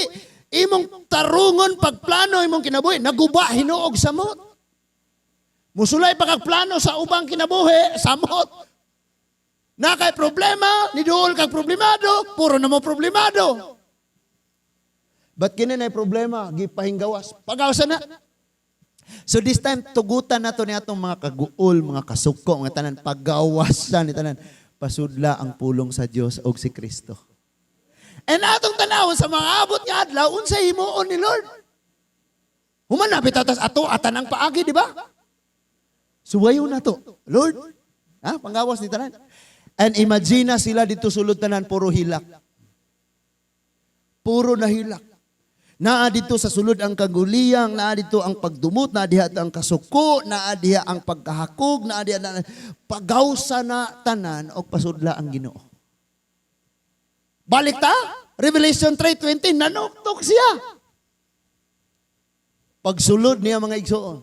imong tarungon pagplano imong kinabuhi, naguba hinuog samot. Musulay pa kag plano sa ubang kinabuhi, samot. Na kay problema, niduol kag problemado, puro na mo problemado. But kini na problema, gipahinggawas. Pagawasan na. So this time, tugutan na to ni atong mga kaguol, mga kasuko, mga tanan, pagawasan ni tanan. Pasudla ang pulong sa Dios og si Kristo. And atong tanawon sa mga abot nga adlaw, unsa himuon ni Lord? Human na bitaw tas ato atan ang paagi, di ba? Suwayo na to. Lord, ha, panggawas ni tanan. And imagine na sila dito sulod tanan, puro hilak. Puro na hilak. Naa dito sa sulod ang kaguliyang, naa dito ang pagdumot, naa diha ang kasuko, naa diha ang pagkahakog, naa diha na pagawsa na tanan og pasudla ang Ginoo. Balik ta, Revelation 3:20, nanuktok siya. Pagsulod niya, mga igsoon.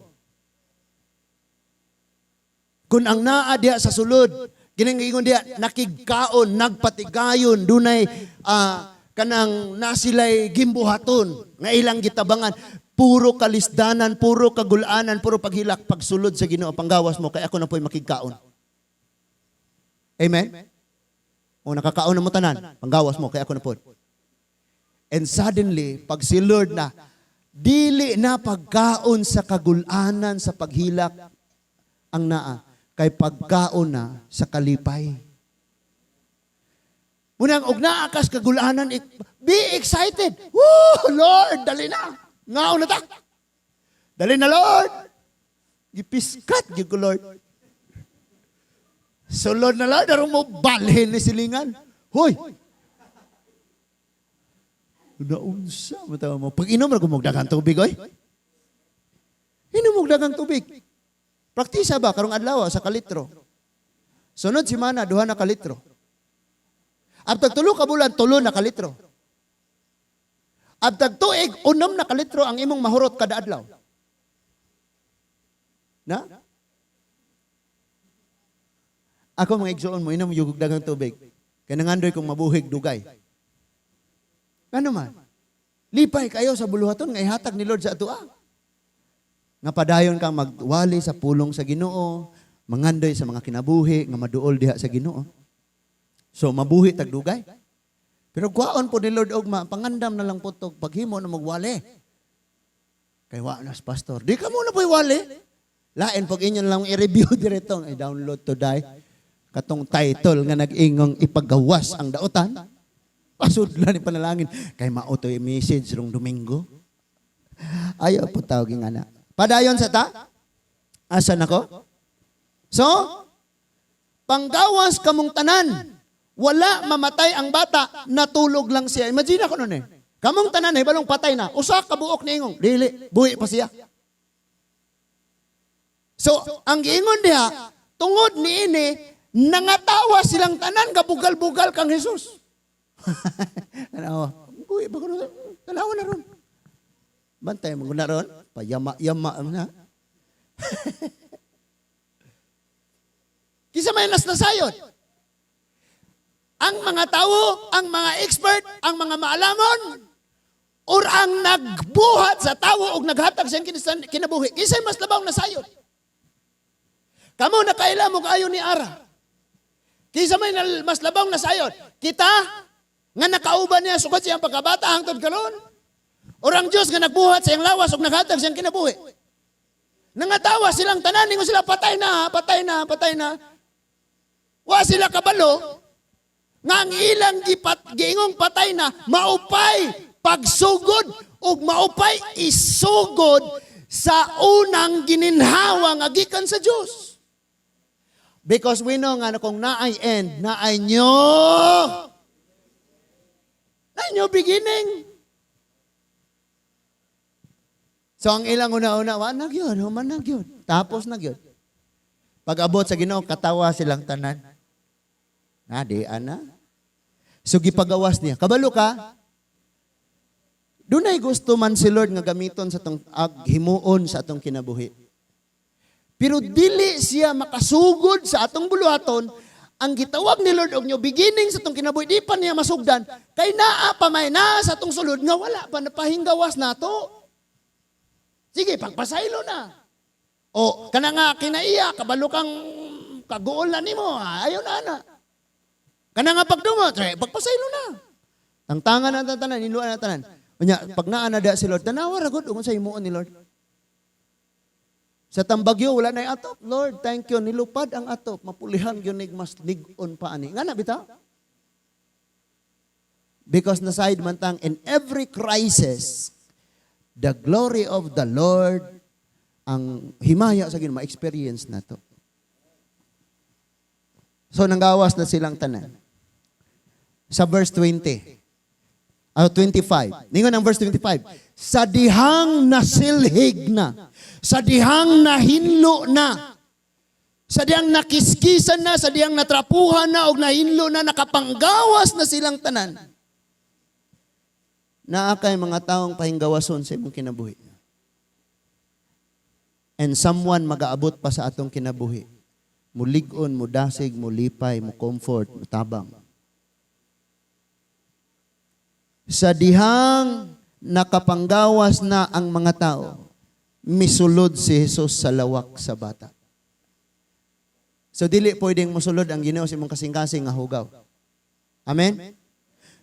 Kung ang naa diha sa sulod, kining ingon diha, nakigkaon, nagpatigayon, dunay kanang nasilay gimbuhaton nga ilang gitabangan, puro kalisdanan, puro kagulanan, puro paghilak. Pagsulod sa Ginoo, panggawas mo kay ako na po'y makigkaon. Amen. O nakakaon na mo tanan, panggawas mo kay ako na po. And suddenly, pag si Lord na, dili na pagkaon sa kagulanan, sa paghilak ang naa, kay pagkaon na sa kalipay. Munang og naa kas kagulanan, be excited. Woo, Lord, dali na. Ngaon na ta. Dali na, Lord. Gipiskat gyud ko, Lord. So Lord na Lord, aron mo balhin ni silingan. Hoy. Naunsa mo tawa mo. Pag inom ra ko daghang tubig oy. Inom og daghang tubig. Praktisa ba karong adlaw sa kalitro. Sunod semana 2 na kalitro. Abtag 3 ka bulan, 3 na kalitro. Abtag tuig, 6 na kalitro ang imong mahurot kada adlaw. Na? Ako, mga igsoon, mo inom yugog daghang tubig. Kay nangandoy kong mabuhig dugay. Ano man? Lipay kayo sa buluhaton nga ihatag ni Lord sa atoa. Nga padayon kang magwali sa pulong sa Ginoo, mangandoy sa mga kinabuhi nga maduol diha sa Ginoo. So mabuhi tag dugay. Pero kuwaon po ni Lord ugma, pangandam na lang po to, paghimo na magwali. Kay wa nas pastor. Di ka muna po'y wali. Lain pag inyo lang i-review diretong i-download to die. Katong title nga nag-ingong ipagawas ang dautan. Pasudlan ni panalangin. Kay mao to message rong Domingo. Ayaw po tawag nga na. Padayon sa ta? Asa nako? So, panggawas kamong tanan. Wala mamatay ang bata, natulog lang siya. Imagine ako nun eh. Kamong tanan eh, balong patay na. Usa ka buok ni ingong. Dili, buhi pa siya. So, ang giingon diha, tungod ni ini, Nangatawa silang tanan, gabugal-bugal kang Jesus. Tanawa. Uy, bago na, tanawa na ron. Bantay mo na ron. Payama-yama na. Kinsa may nas nasayod? Ang mga tao, ang mga expert, ang mga maalamon, or ang nagbuhat sa tawo og naghatag sa iyang kinabuhi. Kinsay mas labaw nasayod? Kamo nakaila mo kaayo ni Ara. Kinsa may mas labaw nasayod? Kita nga nakauban niya sukad siyang pagkabata hangtod karon? Or ang Dios nga nagbuhat sa iyang lawas ug naghatag sa iyang kinabuhi? Nangatawa silang tanan, ningon sila, "Patay na, patay na, patay na." Wa sila kabalo nga ang ilang giingong patay na, maupay pagsugod ug maupay isugod sa unang gininhawa nga gikan sa Dios. Because we know nga kung naay end, naay new beginning. So ang ilang una-una, wa na gyud, human na gyud. Tapos na gyud. Pag abot sa Ginoo, katawa silang tanan. Na, di ana. So gipagawas niya. Kabalo ka, dunay gusto man si Lord nga gamiton sa atong himuon sa atong kinabuhi. Pero dili siya makasugod sa atong buluhaton. Ang gitawag ni Lord og new beginning sa atong kinabuhi, di pa niya masugdan kay naa pa may naa sa atong sulod nga wala pa napahinggawas nato. Sige, pagpasaylo na. O kana nga kinaiya, kabalo kang kaguol na nimo, ayaw na ana. Kana nga pagdumot, eh, pagpasaylo na. Tangtangan na tanan, niluan na tanan. Unya, pag naa na da si Lord, tanawa ra gud kung sa himuon ni Lord. Sa tambagyo, wala na atop. "Lord, thank you. Nilupad ang atop. Mapulihan gyud nig mas lig-on pa ani." Nga na bitaw? Because nasayod man tang in every crisis, the glory of the Lord, ang himaya sa Ginoo, ma-experience na to. So, nanggawas na silang tanan. Sa verse 20, 25. Ningon ang verse 25, sa dihang nasilhig na, sa dihang nahinlo na, sa dihang nakiskisan na, sa dihang natrapuhan na, o nahinlo na, nakapanggawas na silang tanan. Naa kay mga taong pahinggawason sa imong kinabuhi. And someone magaabot pa sa atong kinabuhi. Mulig-on, mudasig, mulipay, mu-comfort, mutabang. Sa dihang nakapanggawas na ang mga tao, misulod si Jesus sa lawak sa bata. So dili pwedeng musulod ang Ginoo sa imong kasing-kasing nga hugaw. Amen?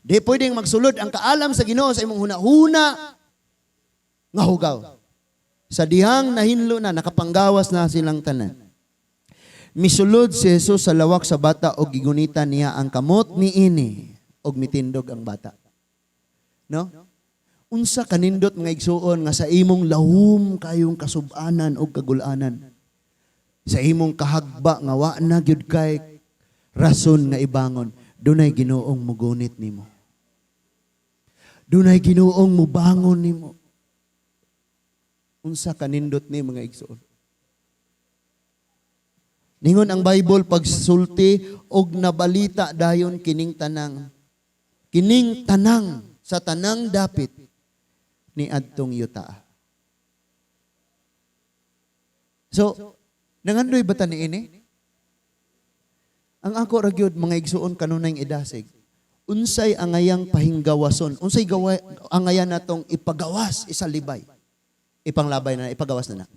Di pwedeng magsulod ang kaalam sa Ginoo sa imong huna-huna nga hugaw. Sa dihang nahinlo na, nakapanggawas na silang tanan, misulod si Jesus sa lawak sa bata og gigunita niya ang kamot niini og mitindog ang bata. No? Unsa kanindot, mga igsuon, nga sa imong lahom kayong kasubanan og kagulanan. Sa imong kahagba nga wa na gyud kay rason nga ibangon, dunay Ginoong mugunit nimo. Dunay Ginoong mubangon nimo. Unsa kanindot ni, mga igsuon? Ningon ang Bible pagsulti, og nabalita dayon kining tanang sa tanang dapit ni adtong yuta. So, nangandoy ba ta niini? Ang ako ra gyud, mga igsuon, kanunay idasig. Unsay angayang pahinggawason? Unsay gawa angayan natong ipagawas, isalibay? Ipanglabay na, ipagawas na na.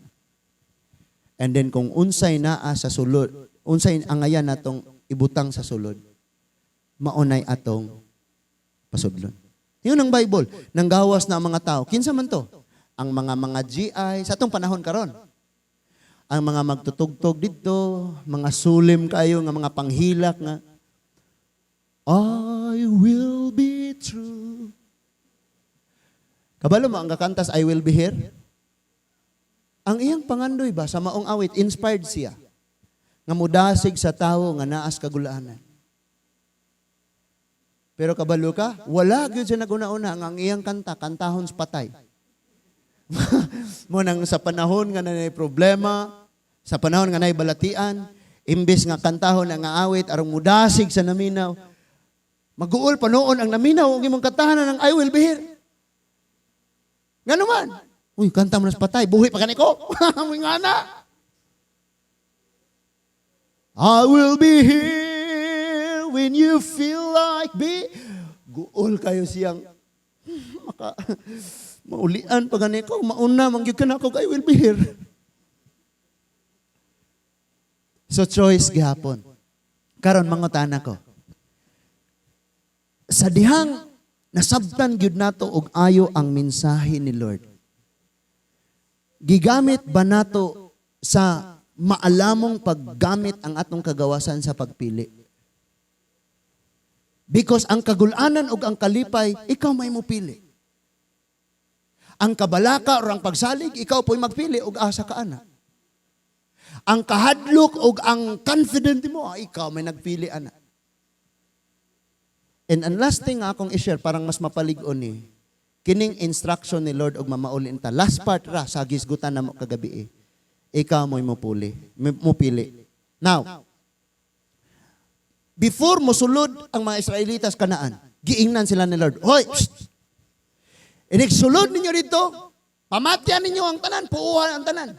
And then kung unsay naa sa sulod, unsay angayan natong ibutang sa sulod, maunay atong pasudlon. Yun ang Bible. Nanggawas na ang mga tao. Kinsa man to? Ang mga GI sa atong panahon karon. Ang mga magtutugtog dito, mga sulim kayo nga mga panghilak nga "I will be true." Kabalo mo ang kakantas "I Will Be Here"? Ang iyang pangandoy ba sa maong awit, inspired siya nga mudasig sa tawo nga naas kagulaanan. Pero kabalo ka, wala gyud siya naguna-una nga ang iyang kanta kantahon sa patay. Mo nang sa panahon nga naay problema, sa panahon nga naay balatian, Imbes nga kantahon ang awit aron mudasig sa naminaw, maguol pa noon ang naminaw ug imong kantahan ng "I Will Be Here." Ngano man? Uy, kanta mo na sa patay, buhi pa gani ko. Muy nga na. I will be here when you feel like be. Guol kayo siyang maka maulian pa gani ko, mauna man gyud ka na ako, I will be here. So choice gihapon. Karon mangutana ko. Sa dihang nasabtan gyud nato og ayo ang mensahe ni Lord, gigamit ba nato sa maalamong paggamit ang atong kagawasan sa pagpili? Because ang kagulanan ug ang kalipay, ikaw may mopili. Ang kabalaka o ang pagsalig, ikaw po'y magpili og asa ka ana. Ang kahadlok ug ang confident mo, ikaw may nagpili ana. And ang last thing nga akong i-share, parang mas mapalig-on ni, kining instruction ni Lord og mamaulin ta. Last part ra sa gisgutan namo kagabi eh. Ikaw mo'y mupili. Now, before mosulod ang mga Israelitas Kanaan, giingnan sila ni Lord, "Hoy, psst! Inig sulod ninyo dito, pamatyan ninyo ang tanan, puuhan ang tanan."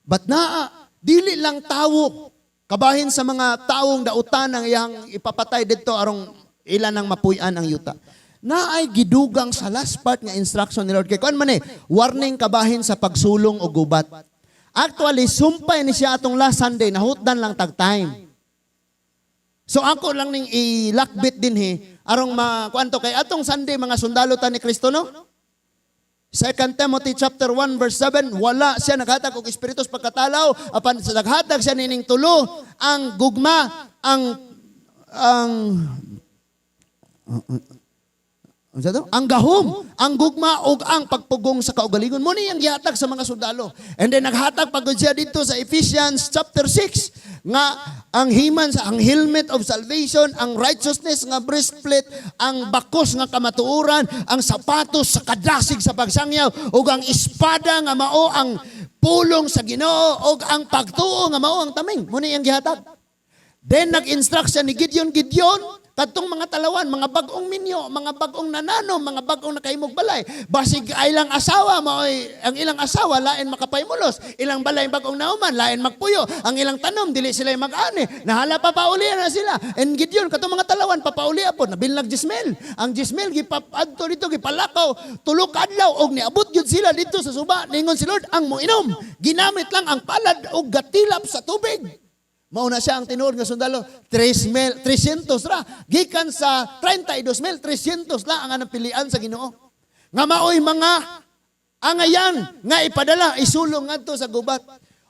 But naa, dili lang tawo, kabahin sa mga taong dautan ang iyang ipapatay dito arong ilan ang mapuy-an ang yuta. Naay gidugang sa last part nga instruction ni Lord. Kay kuan man eh, warning kabahin sa pagsulong o gubat. Actually, sumpay ni siya atong last Sunday, nahutdan lang tag time. So ako lang ning ilakbit din he, arong ma kuanto kay atong Sunday mga sundalo ta ni Kristo, no? 2 Timothy chapter 1 verse 7, wala siya naghatag og espiritu sa pagkatalaw, apan sa naghatag siya nining tulo: ang gugma, ang unsa to? Ang gahom, ang gugma ug ang pagpugong sa kaugalingon. Mo ni ang gihatag sa mga sundalo. And then naghatag pagod siya dito sa Ephesians chapter 6 nga ang himan sa ang helmet of salvation, ang righteousness nga breastplate, ang bakos nga kamatuoran, ang sapatos sa kadasig sa pagsangyaw ug ang espada nga mao ang pulong sa Ginoo ug ang pagtuo nga mao ang taming. Mo ni ang gihatag. Then nag-instruct siya ni Gideon, "Gideon, kadtong mga talawan, mga bag-ong minyo, mga bag-ong nanano, mga bag-ong nakahimog balay. Basig ay ilang asawa, maoy ang ilang asawa lain makapaymulos, ilang balay bag-ong nauman, lain magpuyo, ang ilang tanom dili sila mag-ani. Nahala papaulian na sila." And Gideon, katong mga talawan papaulia po, nabilnag 10,000. Ang 10,000 gipapadto dito, gipalakaw tulo ka adlaw og niabot gyud sila dito sa suba. Ningon si Lord, ang moinom, ginamit lang ang palad og gatilap sa tubig. Mauna siya ang tinuod nga sundalo, 3 mil, 300 ra. Gikan sa 32 mil, 300 lang ang napilian sa Ginoo. Nga maoy mga angayan nga ipadala, isulong ngadto sa gubat.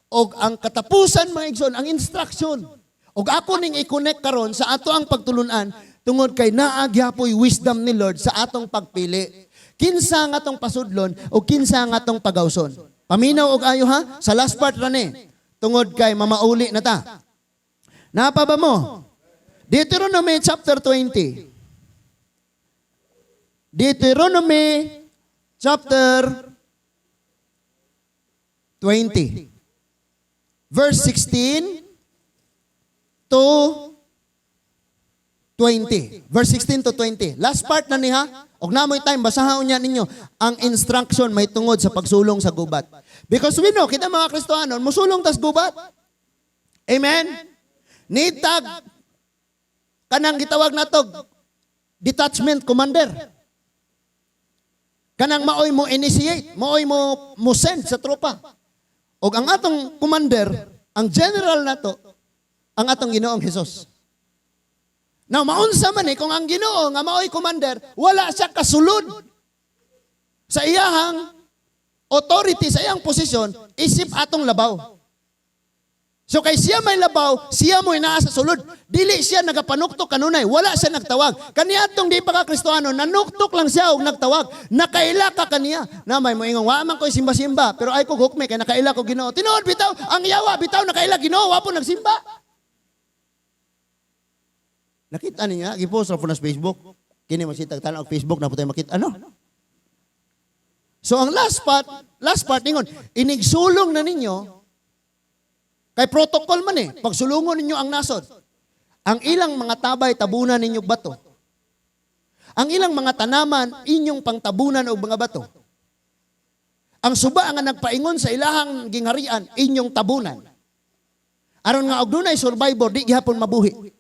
Og ang katapusan, mga igsoon, ang instruction. Og ako ning i-connect karon sa ato ang pagtulunan tungod kay naa gyapoy wisdom ni Lord sa atong pagpili. Kinsa nga atong pasudlon o kinsa nga atong pagawson. Paminaw og ayo ha, sa last part ra ni. Tungod kay mamauli na ta. Napa ba mo? Deuteronomy chapter 20. Deuteronomy chapter 20. Verse 16 to 20. Verse 16 to 20. Last part na niya. Og namoy time, basahon niya ninyo ang instruction may tungod sa pagsulong sa gubat. Because we know, kita mga Kristohanon, musulong tas gubat. Amen? Nitag kanang gitawag natog detachment commander. Kanang maoy mo initiate, maoy mo mo send sa tropa. Og ang atong commander, ang general nato, ang atong Ginoong Hesus. Now, maunsa man eh, kung ang Ginoo nga maoy commander, wala siya kasulod sa iyahang authority, sa iyang posisyon, isip atong labaw. So kay siya may labaw, siya mo'y naa sa sulod. Dili siya nagapanuktok kanunay, wala siya nagtawag. Kaniadtong di pa ka Kristohano, nanuktok lang siya og nagtawag. Nakaila ka kaniya. Na may moingon, wa man ko'y simba-simba, pero ay ko hukme kay nakaila ko Ginoo. Tinuod bitaw, ang yawa bitaw nakaila Ginoo, wa po nagsimba. Nakita niya, gipost ra po na sa Facebook. Kini masitag tan og Facebook na po tayo makita. Ano? So ang last part ningon, inigsulong na ninyo, Kay protocol man eh. Pagsulungon ninyo ang nasod, ang ilang mga tabay, tabunan ninyo bato. Ang ilang mga tanaman, inyong pangtabunan og mga bato. Ang suba nga nagpaingon sa ilahang gingharian, inyong tabunan. Aron nga og dunay survivor, di gihapon mabuhi.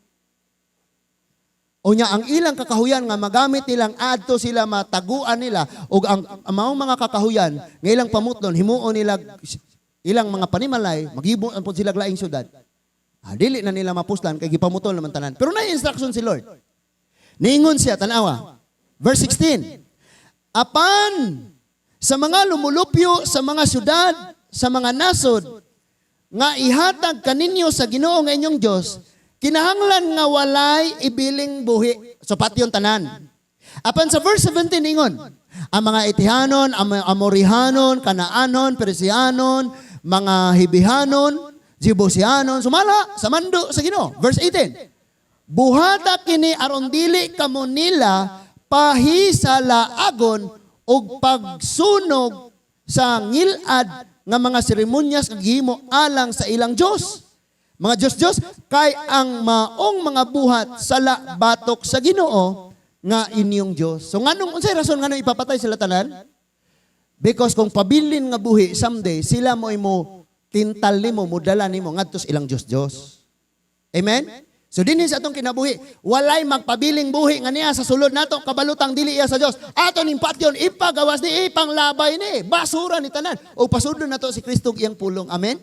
Unya ang ilang kakahuyan nga magamit nilang adto sila mataguan nila ug ang maong mga kakahuyan nga ilang pamutlon, himuon nila ilang mga panimalay, maghimo pud sila laing syudad. Ah, dili na nila mapuslan kay gipamutol naman tanan. Pero na instruction si Lord. Niingon siya, tanawa. Verse 16. Apan sa mga lumulupyo sa mga syudad, sa mga nasod, nga ihatag kaninyo sa Ginoo nga inyong Dios, kinahanglan nga walay ibiling buhi. So patyon tanan. Apan sa verse 17 ingon, ang mga Itihanon, ang mga Amorihanon, Kanaanon, Persianon, mga Hibihanon, Jebusianon, sumala sa mando sa Ginoo. Verse 18. Buhata kini aron dili kamo nila pahisalaagon og pagsunog sa ngilad nga mga seremonyas nga gihimo alang sa ilang Dios. Mga Diyos-Diyos, kay ang maong mga buhat sala batok sa Ginoo nga inyong Diyos. So nganong unsay rason nganong ipapatay sila tanan? Because kung pabilin nga buhi someday sila mo imo tintal nimo, modala nimo ngadto sa ilang Diyos-Diyos. Amen? So dinhi sa atong kinabuhi, walay magpabiling buhi nga niya sa sulod nato kabalutang dili iya sa Dios. Ato ning patyon, ipagawas ni, ipanglabay ni, basura ni tanan. O pasudlon nato si Kristo ug iyang pulong. Amen?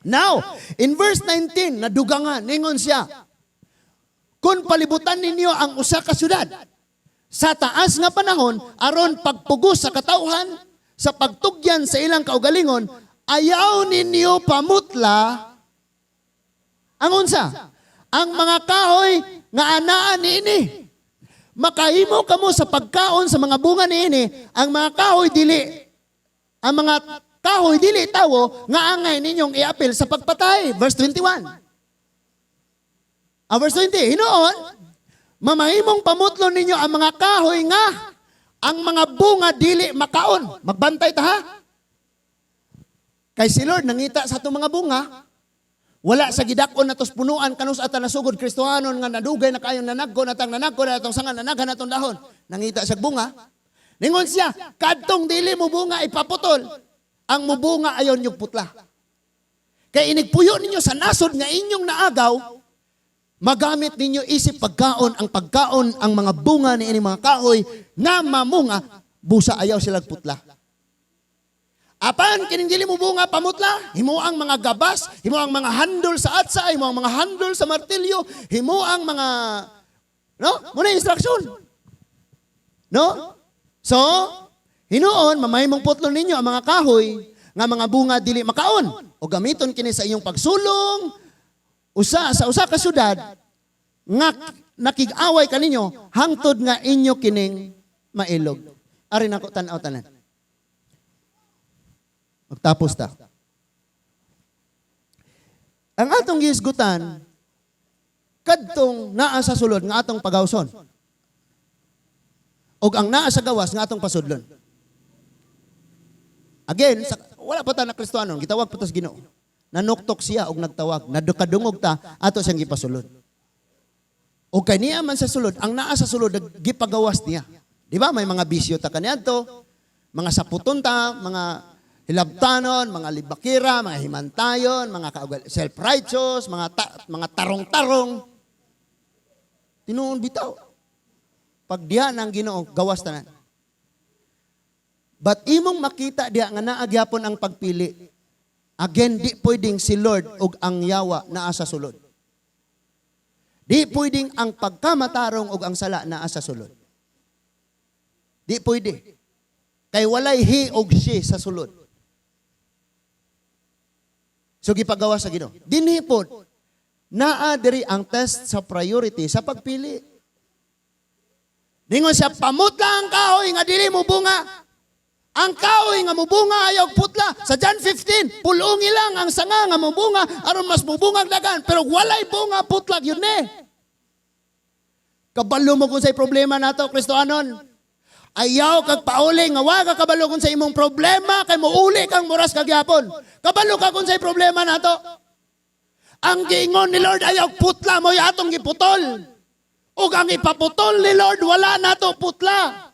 Now, in verse 19, nadugangan, ningon siya, "Kung palibutan ninyo ang usa ka syudad sa taas nga panahon aron pagpugos sa katawhan sa pagtugyan sa ilang kaugalingon, ayaw ninyo pamutla ang unsa? Ang mga kahoy nga anaa niini. Makahimo kamo sa pagkaon sa mga bunga niini, ang mga kahoy dili tawo nga angay ninyong iapil sa pagpatay." Verse 21. Ah, verse 20, "Hinuon, mamahimong pamutlon ninyo ang mga kahoy nga ang mga bunga dili makaon." Magbantay ta ha. Kay si Lord nangita sa atong mga bunga, wala sa gidak-on natos punuan kanus ata nasugod Kristohanon nga nadugay na kayon nanagko natang nanagko na atong sanga, nanaghan atong dahon. Nangita sa bunga. Ningon siya, kadtong dili mo bunga ipaputol. Ang mubunga ayon yung putla. Kay inigpuyo ninyo sa nasod nga inyong naagaw, magamit ninyo isip pagkaon ang mga bunga ni ini mga kahoy nga mamunga, busa ayaw sila putla. Apan kining dili mo bunga pamutla, himo ang mga gabas, himo ang mga handle sa atsa, himo ang mga handle sa martilyo, himo ang mga, no? Muna instruction. No? So, hinuon mamahimong putlon ninyo ang mga kahoy nga mga bunga dili makaon o gamiton kini sa inyong pagsulong usa sa usa ka syudad nga nakig-away kaninyo hangtod nga inyo kining mailog. Ari nako tan-aw tanan. Magtapos ta. Ang atong gihisgutan kadtong naa sa sulod nga atong pagawson. Og ang naa sa gawas nga atong pasudlon. Again, wala pa ta na Kristohanon, gitawag pa ta sa Ginoo. Nanuktok siya og nagtawag, nadukadungog ta ato siyang gipasulod. O kay niya man sa sulod, ang naa sa sulod gipagawas niya. Di ba? May mga bisyo ta kaniadto, mga saputon ta, mga hilabtanon, mga libakira, mga himantayon, mga self-righteous, mga tarong-tarong. Tinuon bitaw. Pag diha ng Ginoo, gawas tanan. But imong makita diha nga naa gyapon ang pagpili. Again, di pwedeng si Lord ug ang yawa naa sa sulod. Di pwedeng ang pagkamatarong ug ang sala naa sa sulod. Di pwede. Kay walay he og she sa sulod. So gipagawa sa Ginoo. Dinhi pod naa diri ang test sa priority sa pagpili. Ningon siya, pamutla ang kahoy nga dili mo bunga. Ang kahoy nga mubunga ayaw putla. Sa John 15, pulungi lang ang sanga nga mubunga aron mas mubungag dagan. Pero walay bunga, putlag yun eh. Kabalo mo kung say problema nato, Kristohanon. Ayaw kag pauli nga wa ka kabalo kung sa imong problema kay muuli kang muras kagyapon. Kabalo ka kung say problema nato. Ang giingon ni Lord, ayaw putla, mo atong giputol. Ug ang ipaputol ni Lord, wala nato putla.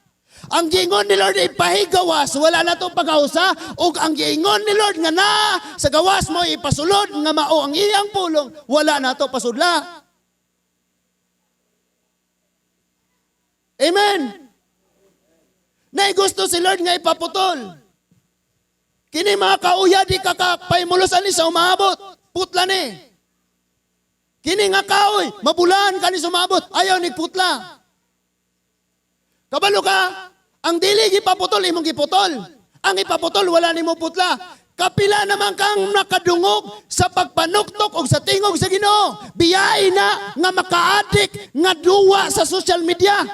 Ang giingon ni Lord, ipahigawas, wala nato pagausa. Ug ang giingon ni Lord nga na sa gawas mo ipasulod nga mao ang iyang pulong, wala nato pasudla. Amen. Nay gusto si Lord nga ipaputol. Kini mga kauya di kakapaymulosan ni sa umaabot. Putla ni. Kini nga kaoy, mabulaan ka ni sumabot. Ayaw ni putla. Kabalo ka, ang dili gipaputol, imong giputol. Ang ipaputol, wala nimo putla. Kapila naman kang nakadungog sa pagpanuktok o sa tingog sa Ginoo. Biyai na nga makaadik nga duwa sa social media.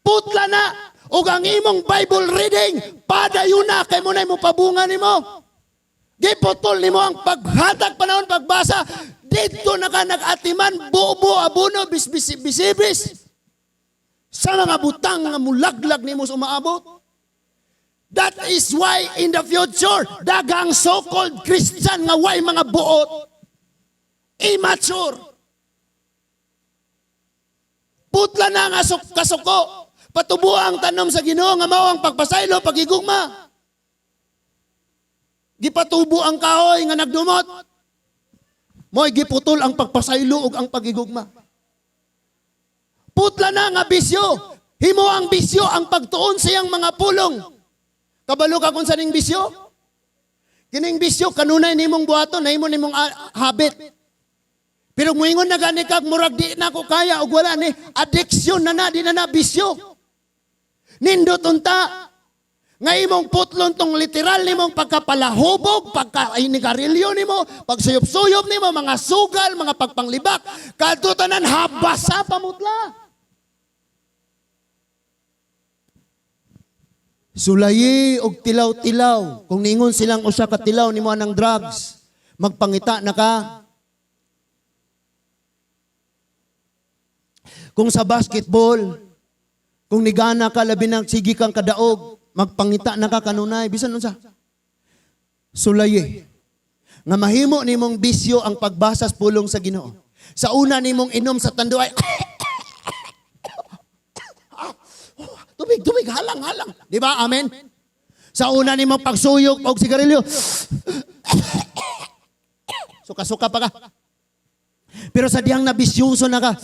Putla na. Ug ang imong Bible reading, padayon na kay mo na imong pabunga nimo. Giputol nimo ang paghatag panahon pagbasa. Dito na ka nag-atiman, bubo, abono, bisbis, bisibis. Sa mga butang nga mulaglag nimo sa umaabot. That is why in the future, daghang so-called Christian nga way mga buot, immature. Putla na nga kasuko. Patubo ang tanom sa Ginoo nga mao ang pagpasaylo, pagigugma. Gipatubo ang kahoy nga nagdumot. Mo'y giputol ang pagpasaylo ug ang pagigugma. Putla na nga bisyo. Himo ang bisyo ang pagtuon sa iyang mga pulong. Kabalo ka kung sa ning bisyo? Kining bisyo, kanunay nimong buhaton, nahimo nimong habit. Pero muingon na gani kag murag di na ko kaya og wala ni addiction na na, di na na bisyo. Nindot unta nga imong putlon tong literal nimong pagkapalahubog, pagka ay nigarilyo nimo, pagsuyop-suyop nimo, mga sugal, mga pagpanglibak, kadto tanan habasa pamutla. Sulayi og tilaw-tilaw. Kung niingon silang usa ka tilaw nimo anang drugs, magpangita na ka. Kung sa basketball, kung nigana ka, labi na sige kang kadaog, magpangita na ka kanunay, bisan unsa. Sulayi. Nga mahimo nimong bisyo ang pagbasa sa pulong sa Ginoo. Sa una nimong inom sa tanduay, tubig, tubig, halang, halang. Di ba? Amen? Sa una nimong pagsuyok og sigarilyo, suka-suka pa ka. Pero sa diyang nabisyoso na ka,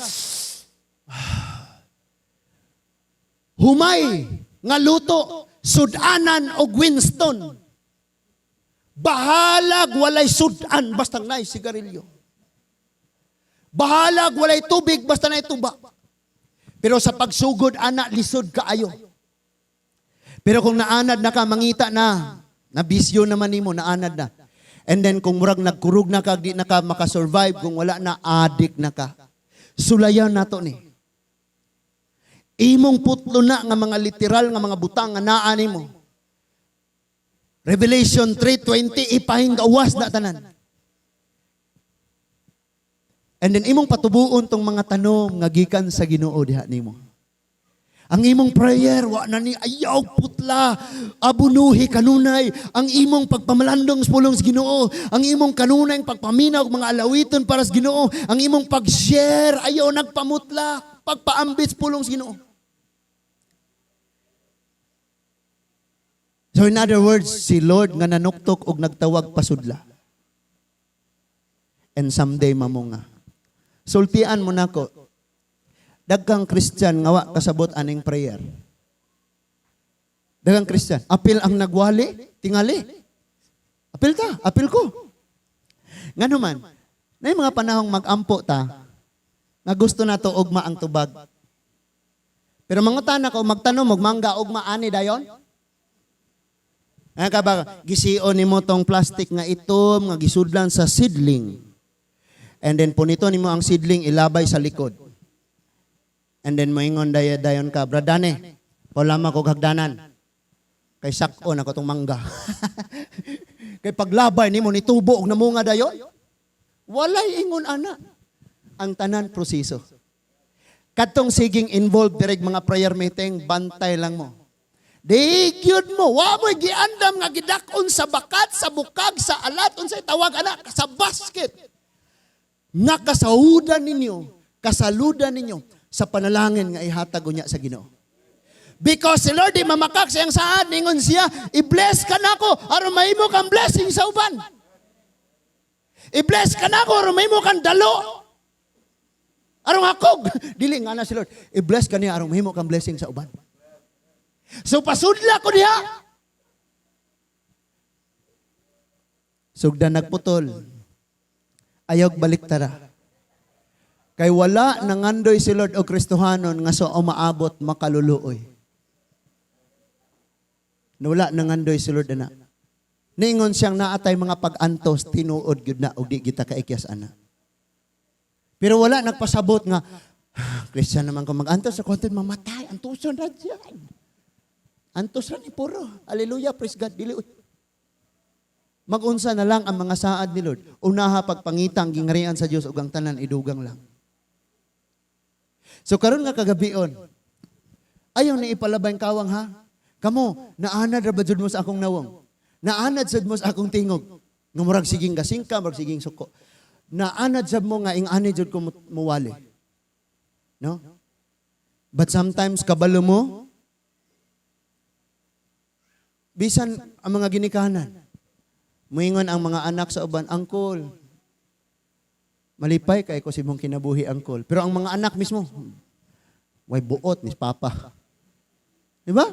humay nga luto, sudanan og Winston. Bahalag walay sudan basta naay sigarilyo. Bahalag walay tubig basta naay tuba. Pero sa pagsugod ana lisod kaayo. Pero kung naanad na ka, mangita na, nabisyo naman nimo, naanad na. And then kung murag nagkurog na ka, di na ka makasurvive, kung wala na, addict na ka. Sulayan nato ni. Imong putlo na nga mga literal nga mga butang nga naa nimo. Revelation 3:20, ipahinggawas na tanan. And then imong patubuon tong mga tanom nga gikan sa Ginoo diha nimo. Ang imong prayer, wa na ni ayaw putla, abunuhi kanunay, ang imong pagpamalandong sa pulong sa Ginoo, ang imong kanunay pagpaminaw og mga alawiton para sa Ginoo, ang imong pag-share ayaw nagpamutla, pagpaambit sa pulong sa Ginoo. So in other words, si Lord nga nanuktok og nagtawag pasudla. And someday mamunga. Sultian mo nako. Daghang Christian nga wa kasabot aning prayer. Daghang Christian, apil ang nagwali, tingali. Apil ta, apil ko. Ngano man, nay mga panahong mag-ampo ta, nga gusto nato ugma ang tubag. Pero mangutana ko magtanom og mangga ugma ani dayon? Ang ka ba, gision nimo tong plastic nga itom nga gisudlan sa seedling. And then punito nimo ang seedling ilabay sa likod. And then moingon dayon ka, bradane, palama ko hagdanan. Kay sak-on ako tong mangga. Kay paglabay nimo nitubo og namunga dayon. Walay ingon ana. Ang tanan proseso. Kadtong siging involved direk mga prayer meeting, bantay lang mo. Di gyud mo, wa mo'y giandam nga gidak-on sa bakat, sa bukag, sa alat, unsay tawag ana, sa basket. Nga kasahudan ninyo, kasaludan ninyo sa panalangin nga ihatag unya sa Ginoo. Because si Lord di mamakak sa iyang saad, ningon siya, "I-bless ka nako aron mahimo kang blessing sa uban. I-bless ka nako aron mahimo kang dalo. Aron hakog." Dili nga na si Lord. I-bless ka niya aron mahimo kang blessing sa uban. So pasudla ko diha. Sugdan nagputol. Ayaw baliktara. Kay wala nangandoy si Lord o Kristohanon nga sa umaabot makaluluoy. Wala nangandoy si Lord ana. Ningon siyang naatay mga pag-antos, tinuod gyud na og di kita kaikyas ana. Pero wala nagpasabot nga "Ah, Christian naman ko mag-antos sa konti mamatay, antuson ra diyan. Antos ra ni puro. Hallelujah, praise God. Dili uy. Magunsa na lang ang mga saad ni Lord. Unaha pagpangitang gingarian sa Dios ug ang tanan idugang lang. So karon nga kagabion, ayaw ni ipalabay ang kawang ha. Kamo, naanad ra ba jud mo sa akong nawong? Naanad sad mo sa akong tingog? Nga murag siging gasingka, murag siging suko. Naanad sad mo nga ing-ani jud ko muwali. No? But sometimes kabalo mo, bisan ang mga ginikanan, muingon ang mga anak sa uban, "Uncle, malipay kay ko sa imong kinabuhi, Uncle." Pero ang mga anak mismo, "Way buot ni Papa." Di ba?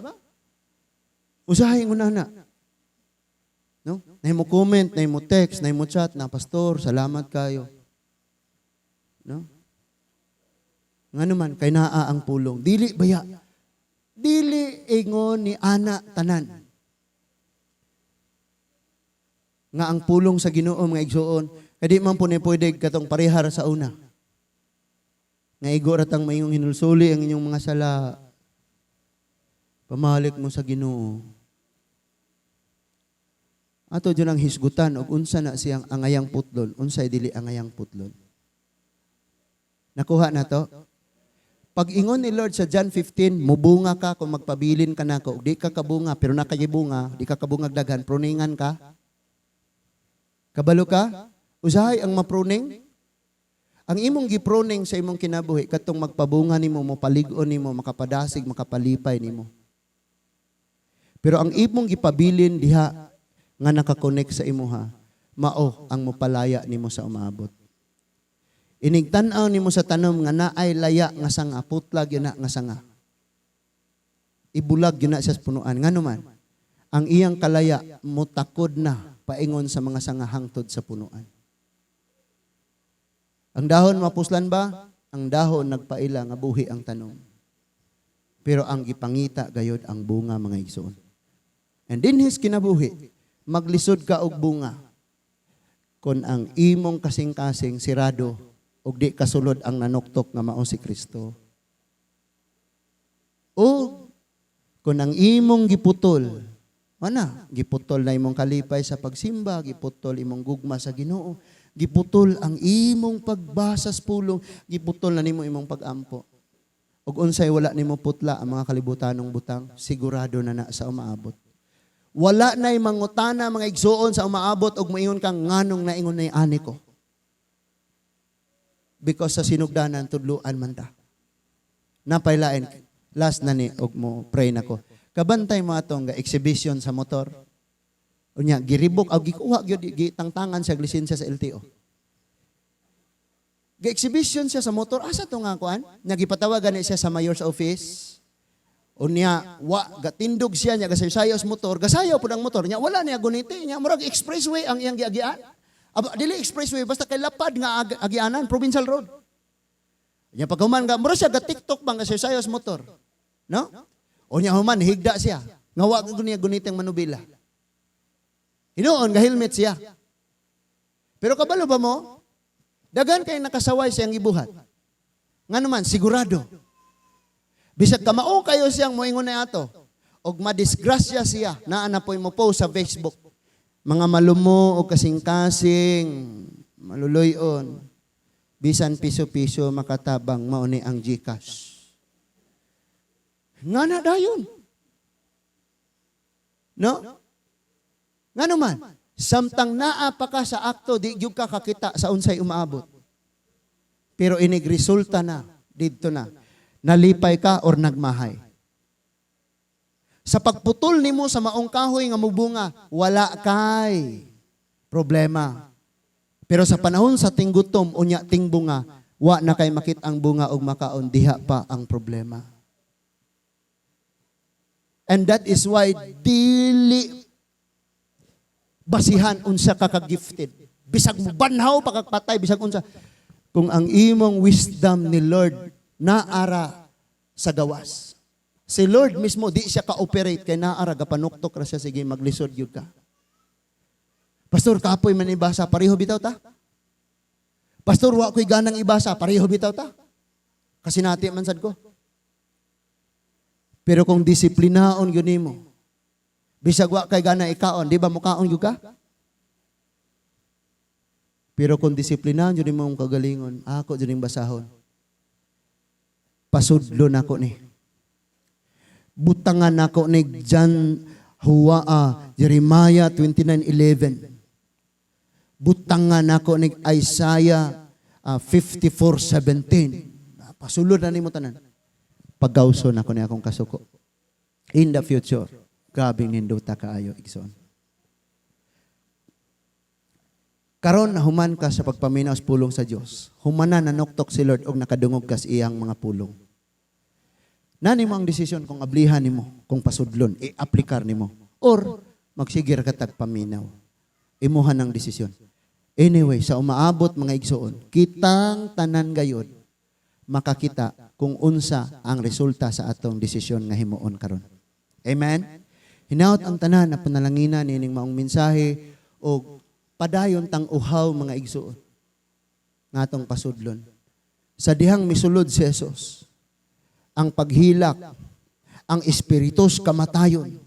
Usahay ang una. No? Nay mo comment, nay mo text, nay mo chat na, "Pastor, salamat kayo." No? Nga naman, kay naa ang pulong. Dili baya. Dili ingon ni ana tanan. Nga ang pulong sa Ginoo, mga igsuon, kay di man po ni pwede katong parehar sa una. Nga igo ratang mayong hinulsuli ang inyong mga sala. Pamalik mo sa Ginoo. Ato dyan ang hisgutan og unsa na siyang angayang putlon, unsay dili angayang putlon. Nakuha na to? Pag ingon ni Lord sa John 15, "Mubunga ka kung magpabilin ka nako." Di ka kabunga, pero nakayibunga, di ka kabungag daghan, pruningan ka. Kabalo ka? Usahay ang mapruning. Ang imong gipruning sa imong kinabuhi, katong magpabunga nimo, mopalig-on nimo, makapadasig, makapalipay nimo. Pero ang imong gipabilin diha nga nakakonek sa imuha, mao ang mopalaya nimo sa umaabot. Inig tan-aw nimo sa tanom nga naay laya nga sanga, putlag yun na nga sanga. Ibulag yun na siya sa punuan. Ngano man, ang iyang kalaya mutakod na paingon sa mga sanga hangtod sa punuan. Ang dahon mapuslan ba? Ang dahon nagpaila nga buhi ang tanom. Pero ang gipangita gayod ang bunga, mga igsoon. And in his kinabuhi, maglisod ka og bunga kon ang imong kasing-kasing sirado ug di kasulod ang nanuktok nga mao si Kristo. O kung ang imong giputol, mana, giputol na imong kalipay sa pagsimba, giputol imong gugma sa Ginoo, giputol ang imong pagbasa sa pulong, giputol na nimo imong pagampo. Ug unsay wala nimo putla ang mga kalibutanong butang, sigurado na na sa umaabot. Wala na'y mangutana, mga igsuon, sa umaabot ug moingon kang nganong naingon na ani ko. Because sa sinugdanan tudluan man ta. Napaylain last na ni og mo pray nako. Kabantay mo atong ga exhibition sa motor. Unya giribok og gikuha gyud, gitangtangan siya lisensya sa LTO. Ga-exhibition siya sa motor asa to nga kuan? Nya gipatawagan ni siya sa mayor's office. Unya wa gatindog siya nya gasayo sa motor, gasayaw pud ang motor nya wala niya guniti nya murag expressway ang iyang giagian. Aba, dili expressway, basta kay lapad nga agianan, provincial road. Nya paghuman ga murag siya ga TikTok bang gasayo sa motor. No? Unya human higda siya. Nga wa gud niya guniti ang manubila. Hinuon ga helmet siya. Pero kabalo ba mo? Daghan kay nakasaway siyang gibuhat. Nga naman sigurado. Bisag kamao kayo siyang moingon na ato og madisgrasya siya, naa na po'y mo post sa Facebook. Mga malumo o kasing-kasing, maluloyon, bisan piso-piso makatabang, mao ni ang GCash. Nga na dayon. No? Nga naman, samtang naa pa ka sa akto, di gyud ka kakita sa unsay umaabot. Pero inig resulta na, didto na. Nalipay ka or nagmahay? Sa pagputol nimo sa maong kahoy nga mubunga, wala kay problema. Pero sa panahon sa tinggutom, unya tingbunga, wa na kay makit ang bunga og makaon, diha pa ang problema. And that is why dili basihan unsa ka ka-gifted. Bisag mo banhaw pa kag patay, bisag unsa. Kung ang imong wisdom ni Lord naara sa gawas. Si Lord mismo di siya ka-operate kay naara gapanuktok ra siya, sige, maglisod gyud ka. Pastor, kapoy man ibasa, pareho bitaw ta. Pastor, wa ko'y ganang ibasa, pareho bitaw ta. Kasi nati man sad ko. Pero kung disiplinaon gyud nimo, bisag wa kay gana ikaon, di ba mukaon gyud ka? Pero kung disiplinaon gyud nimo ang kagalingon, ako gyud ning basahon. Pasudlo nako ni. Butangan nako ni John Huwa, Jeremiah 29:11. Butangan nako ni Isaiah 54:17. Pasulod na nimo tanan. Pagawso nako ni akong kasuko. In the future, grabing nindota kaayo, igsoon. Karon human ka sa pagpaminaw sa pulong sa Dios. Humana nanuktok si Lord og nakadungog ka sa iyang mga pulong. Nani mo ang desisyon kung ablihan nimo, kung pasudlon, i-aplikar nimo, or magsigir ka tagpaminaw. Imuhan ang desisyon. Anyway, sa umaabot, mga igsoon, kitang tanan gayod makakita kung unsa ang resulta sa atong desisyon nga himuon karon. Amen? Hinaot ang tanan na panalanginan nining maong mensahe og padayon tang uhaw, mga igsoon, nga atong pasudlon. Sa dihang misulod si Jesus, ang paghilak, ang espiritus kamatayon,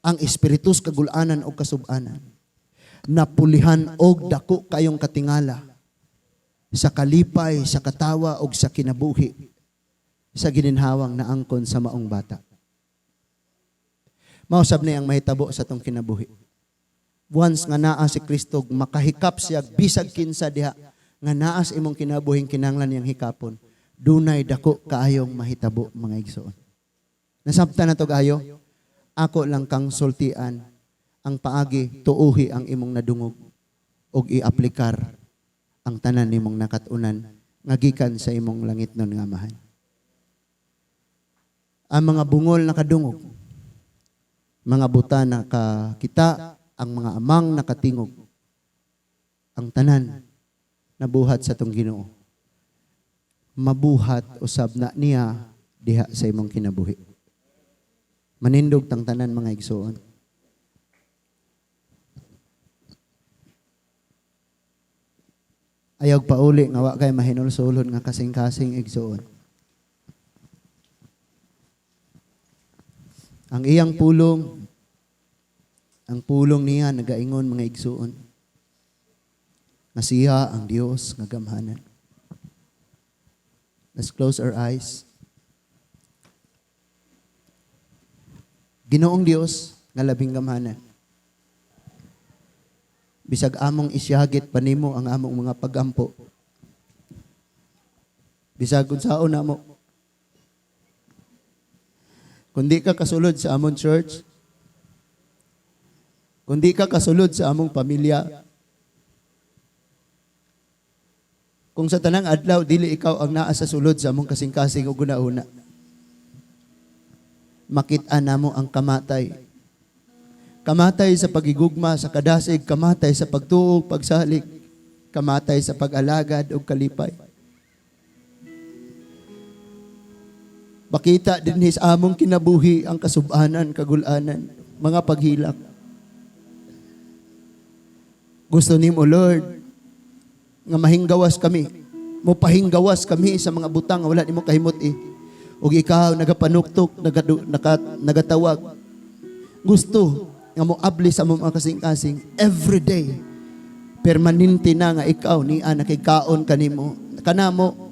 ang espiritus kagulanan o kasubanan, napulihan og dako kayong katingala sa kalipay, sa katawa og sa kinabuhi sa gininhawang naangkon sa maong bata. Mausab ni ang mahitabo sa atong kinabuhi. Once nga naa si Kristo, makahikap siya bisag kinsa diha nga naa sa imong kinabuhing kinahanglan niyang hikapon, dunay dako kaayong mahitabo, mga igsoon. Nasabtan na to kaayo? Ako lang kang sultian ang paagi, tuuhi ang imong nadungog og iaplikar ang tanan nimong nakat-unan nga gikan sa imong langitnon nga Amahan. Ang mga bungol nakadungog, mga buta nakakita, ang mga amang nakatingog, ang tanan nabuhat sa tong Ginoo. Mabuhat usab na niya diha sa imong kinabuhi. Manindog tang tanan, mga igsoon. Ayaw pauli nga wa kay mahinulsulon nga kasing-kasing, igsoon. Ang iyang pulong, ang pulong niya nagaingon, mga igsoon, nga siya ang Dios nga gamhanan. Let's close our eyes. Ginoong Dios nga labing gamhanan. Bisag among isyagit pa nimo ang among mga pagampo. Bisag unsaon namo. Kung di ka kasulod sa among church, kung di ka kasulod sa among pamilya, kung sa tanang adlaw dili ikaw ang naa sa sulod sa among kasing-kasing ug guna-una, makit-an namo ang kamatay. Kamatay sa pagigugma, sa kadasig, kamatay sa pagtuo, pagsalig, kamatay sa pag-alagad ug kalipay. Makita din sa among kinabuhi ang kasubanan, kagulanan, mga paghilak. Gusto nimo, Lord, nga mahinggawas kami. Mupahinggawas kami sa mga butang nga wala nimo kahimot eh. Ug ikaw nagapanuktok, nagatawag. Gusto nga moabli sa among mga kasing-kasing every day. Permanente na nga ikaw niya nakigkaon kanimo. Kanamo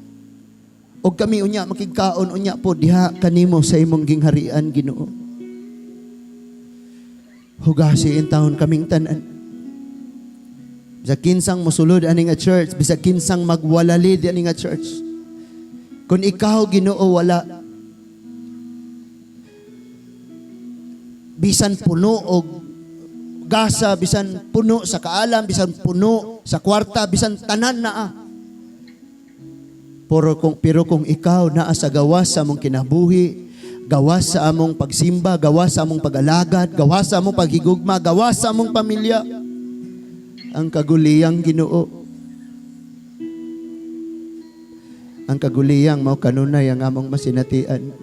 og kami unya makigkaon unya po diha kanimo sa imong gingharian, Ginoo. Hugasi in taon kaming tanan. Bisag kinsang mosulod ani nga church, bisag kinsang magwalalid ani nga church. Kung ikaw, Ginoo, wala, bisan puno og gasa, bisan puno sa kaalam, bisan puno sa kwarta, bisan tanan naa. Pero kung ikaw naa sa gawas sa among kinabuhi, gawas sa among pagsimba, gawas sa among pag-alagad, gawas sa among paghigugma, gawas sa among pamilya, ang kaguliyang, Ginoo, ang kaguliyang mao kanunay ang among masinatian.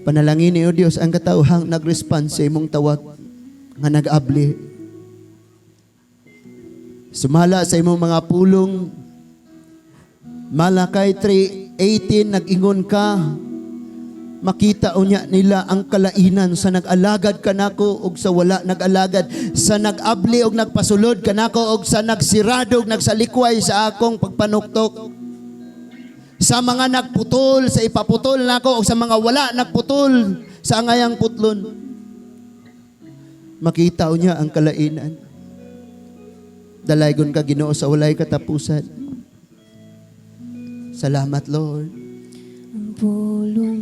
Panalangin ni o Dios ang katawhang nag-response sa imong tawag nga nag-abli. Sumala sa imong mga pulong, Malakay 3:18, nag-ingon ka, makita unya nila ang kalainan sa nag-alagad kanako og sa wala nag-alagad, sa nag-abli og nagpasulod kanako og sa nagsirado og nagsalikway sa akong pagpanuktok, sa mga nagputol sa ipaputol nako og sa mga wala nagputol sa angayang putlon. Makita unya ang kalainan. Dalaygon ka, Ginoo, sa walay katapusan. Salamat, Lord. Ang pulong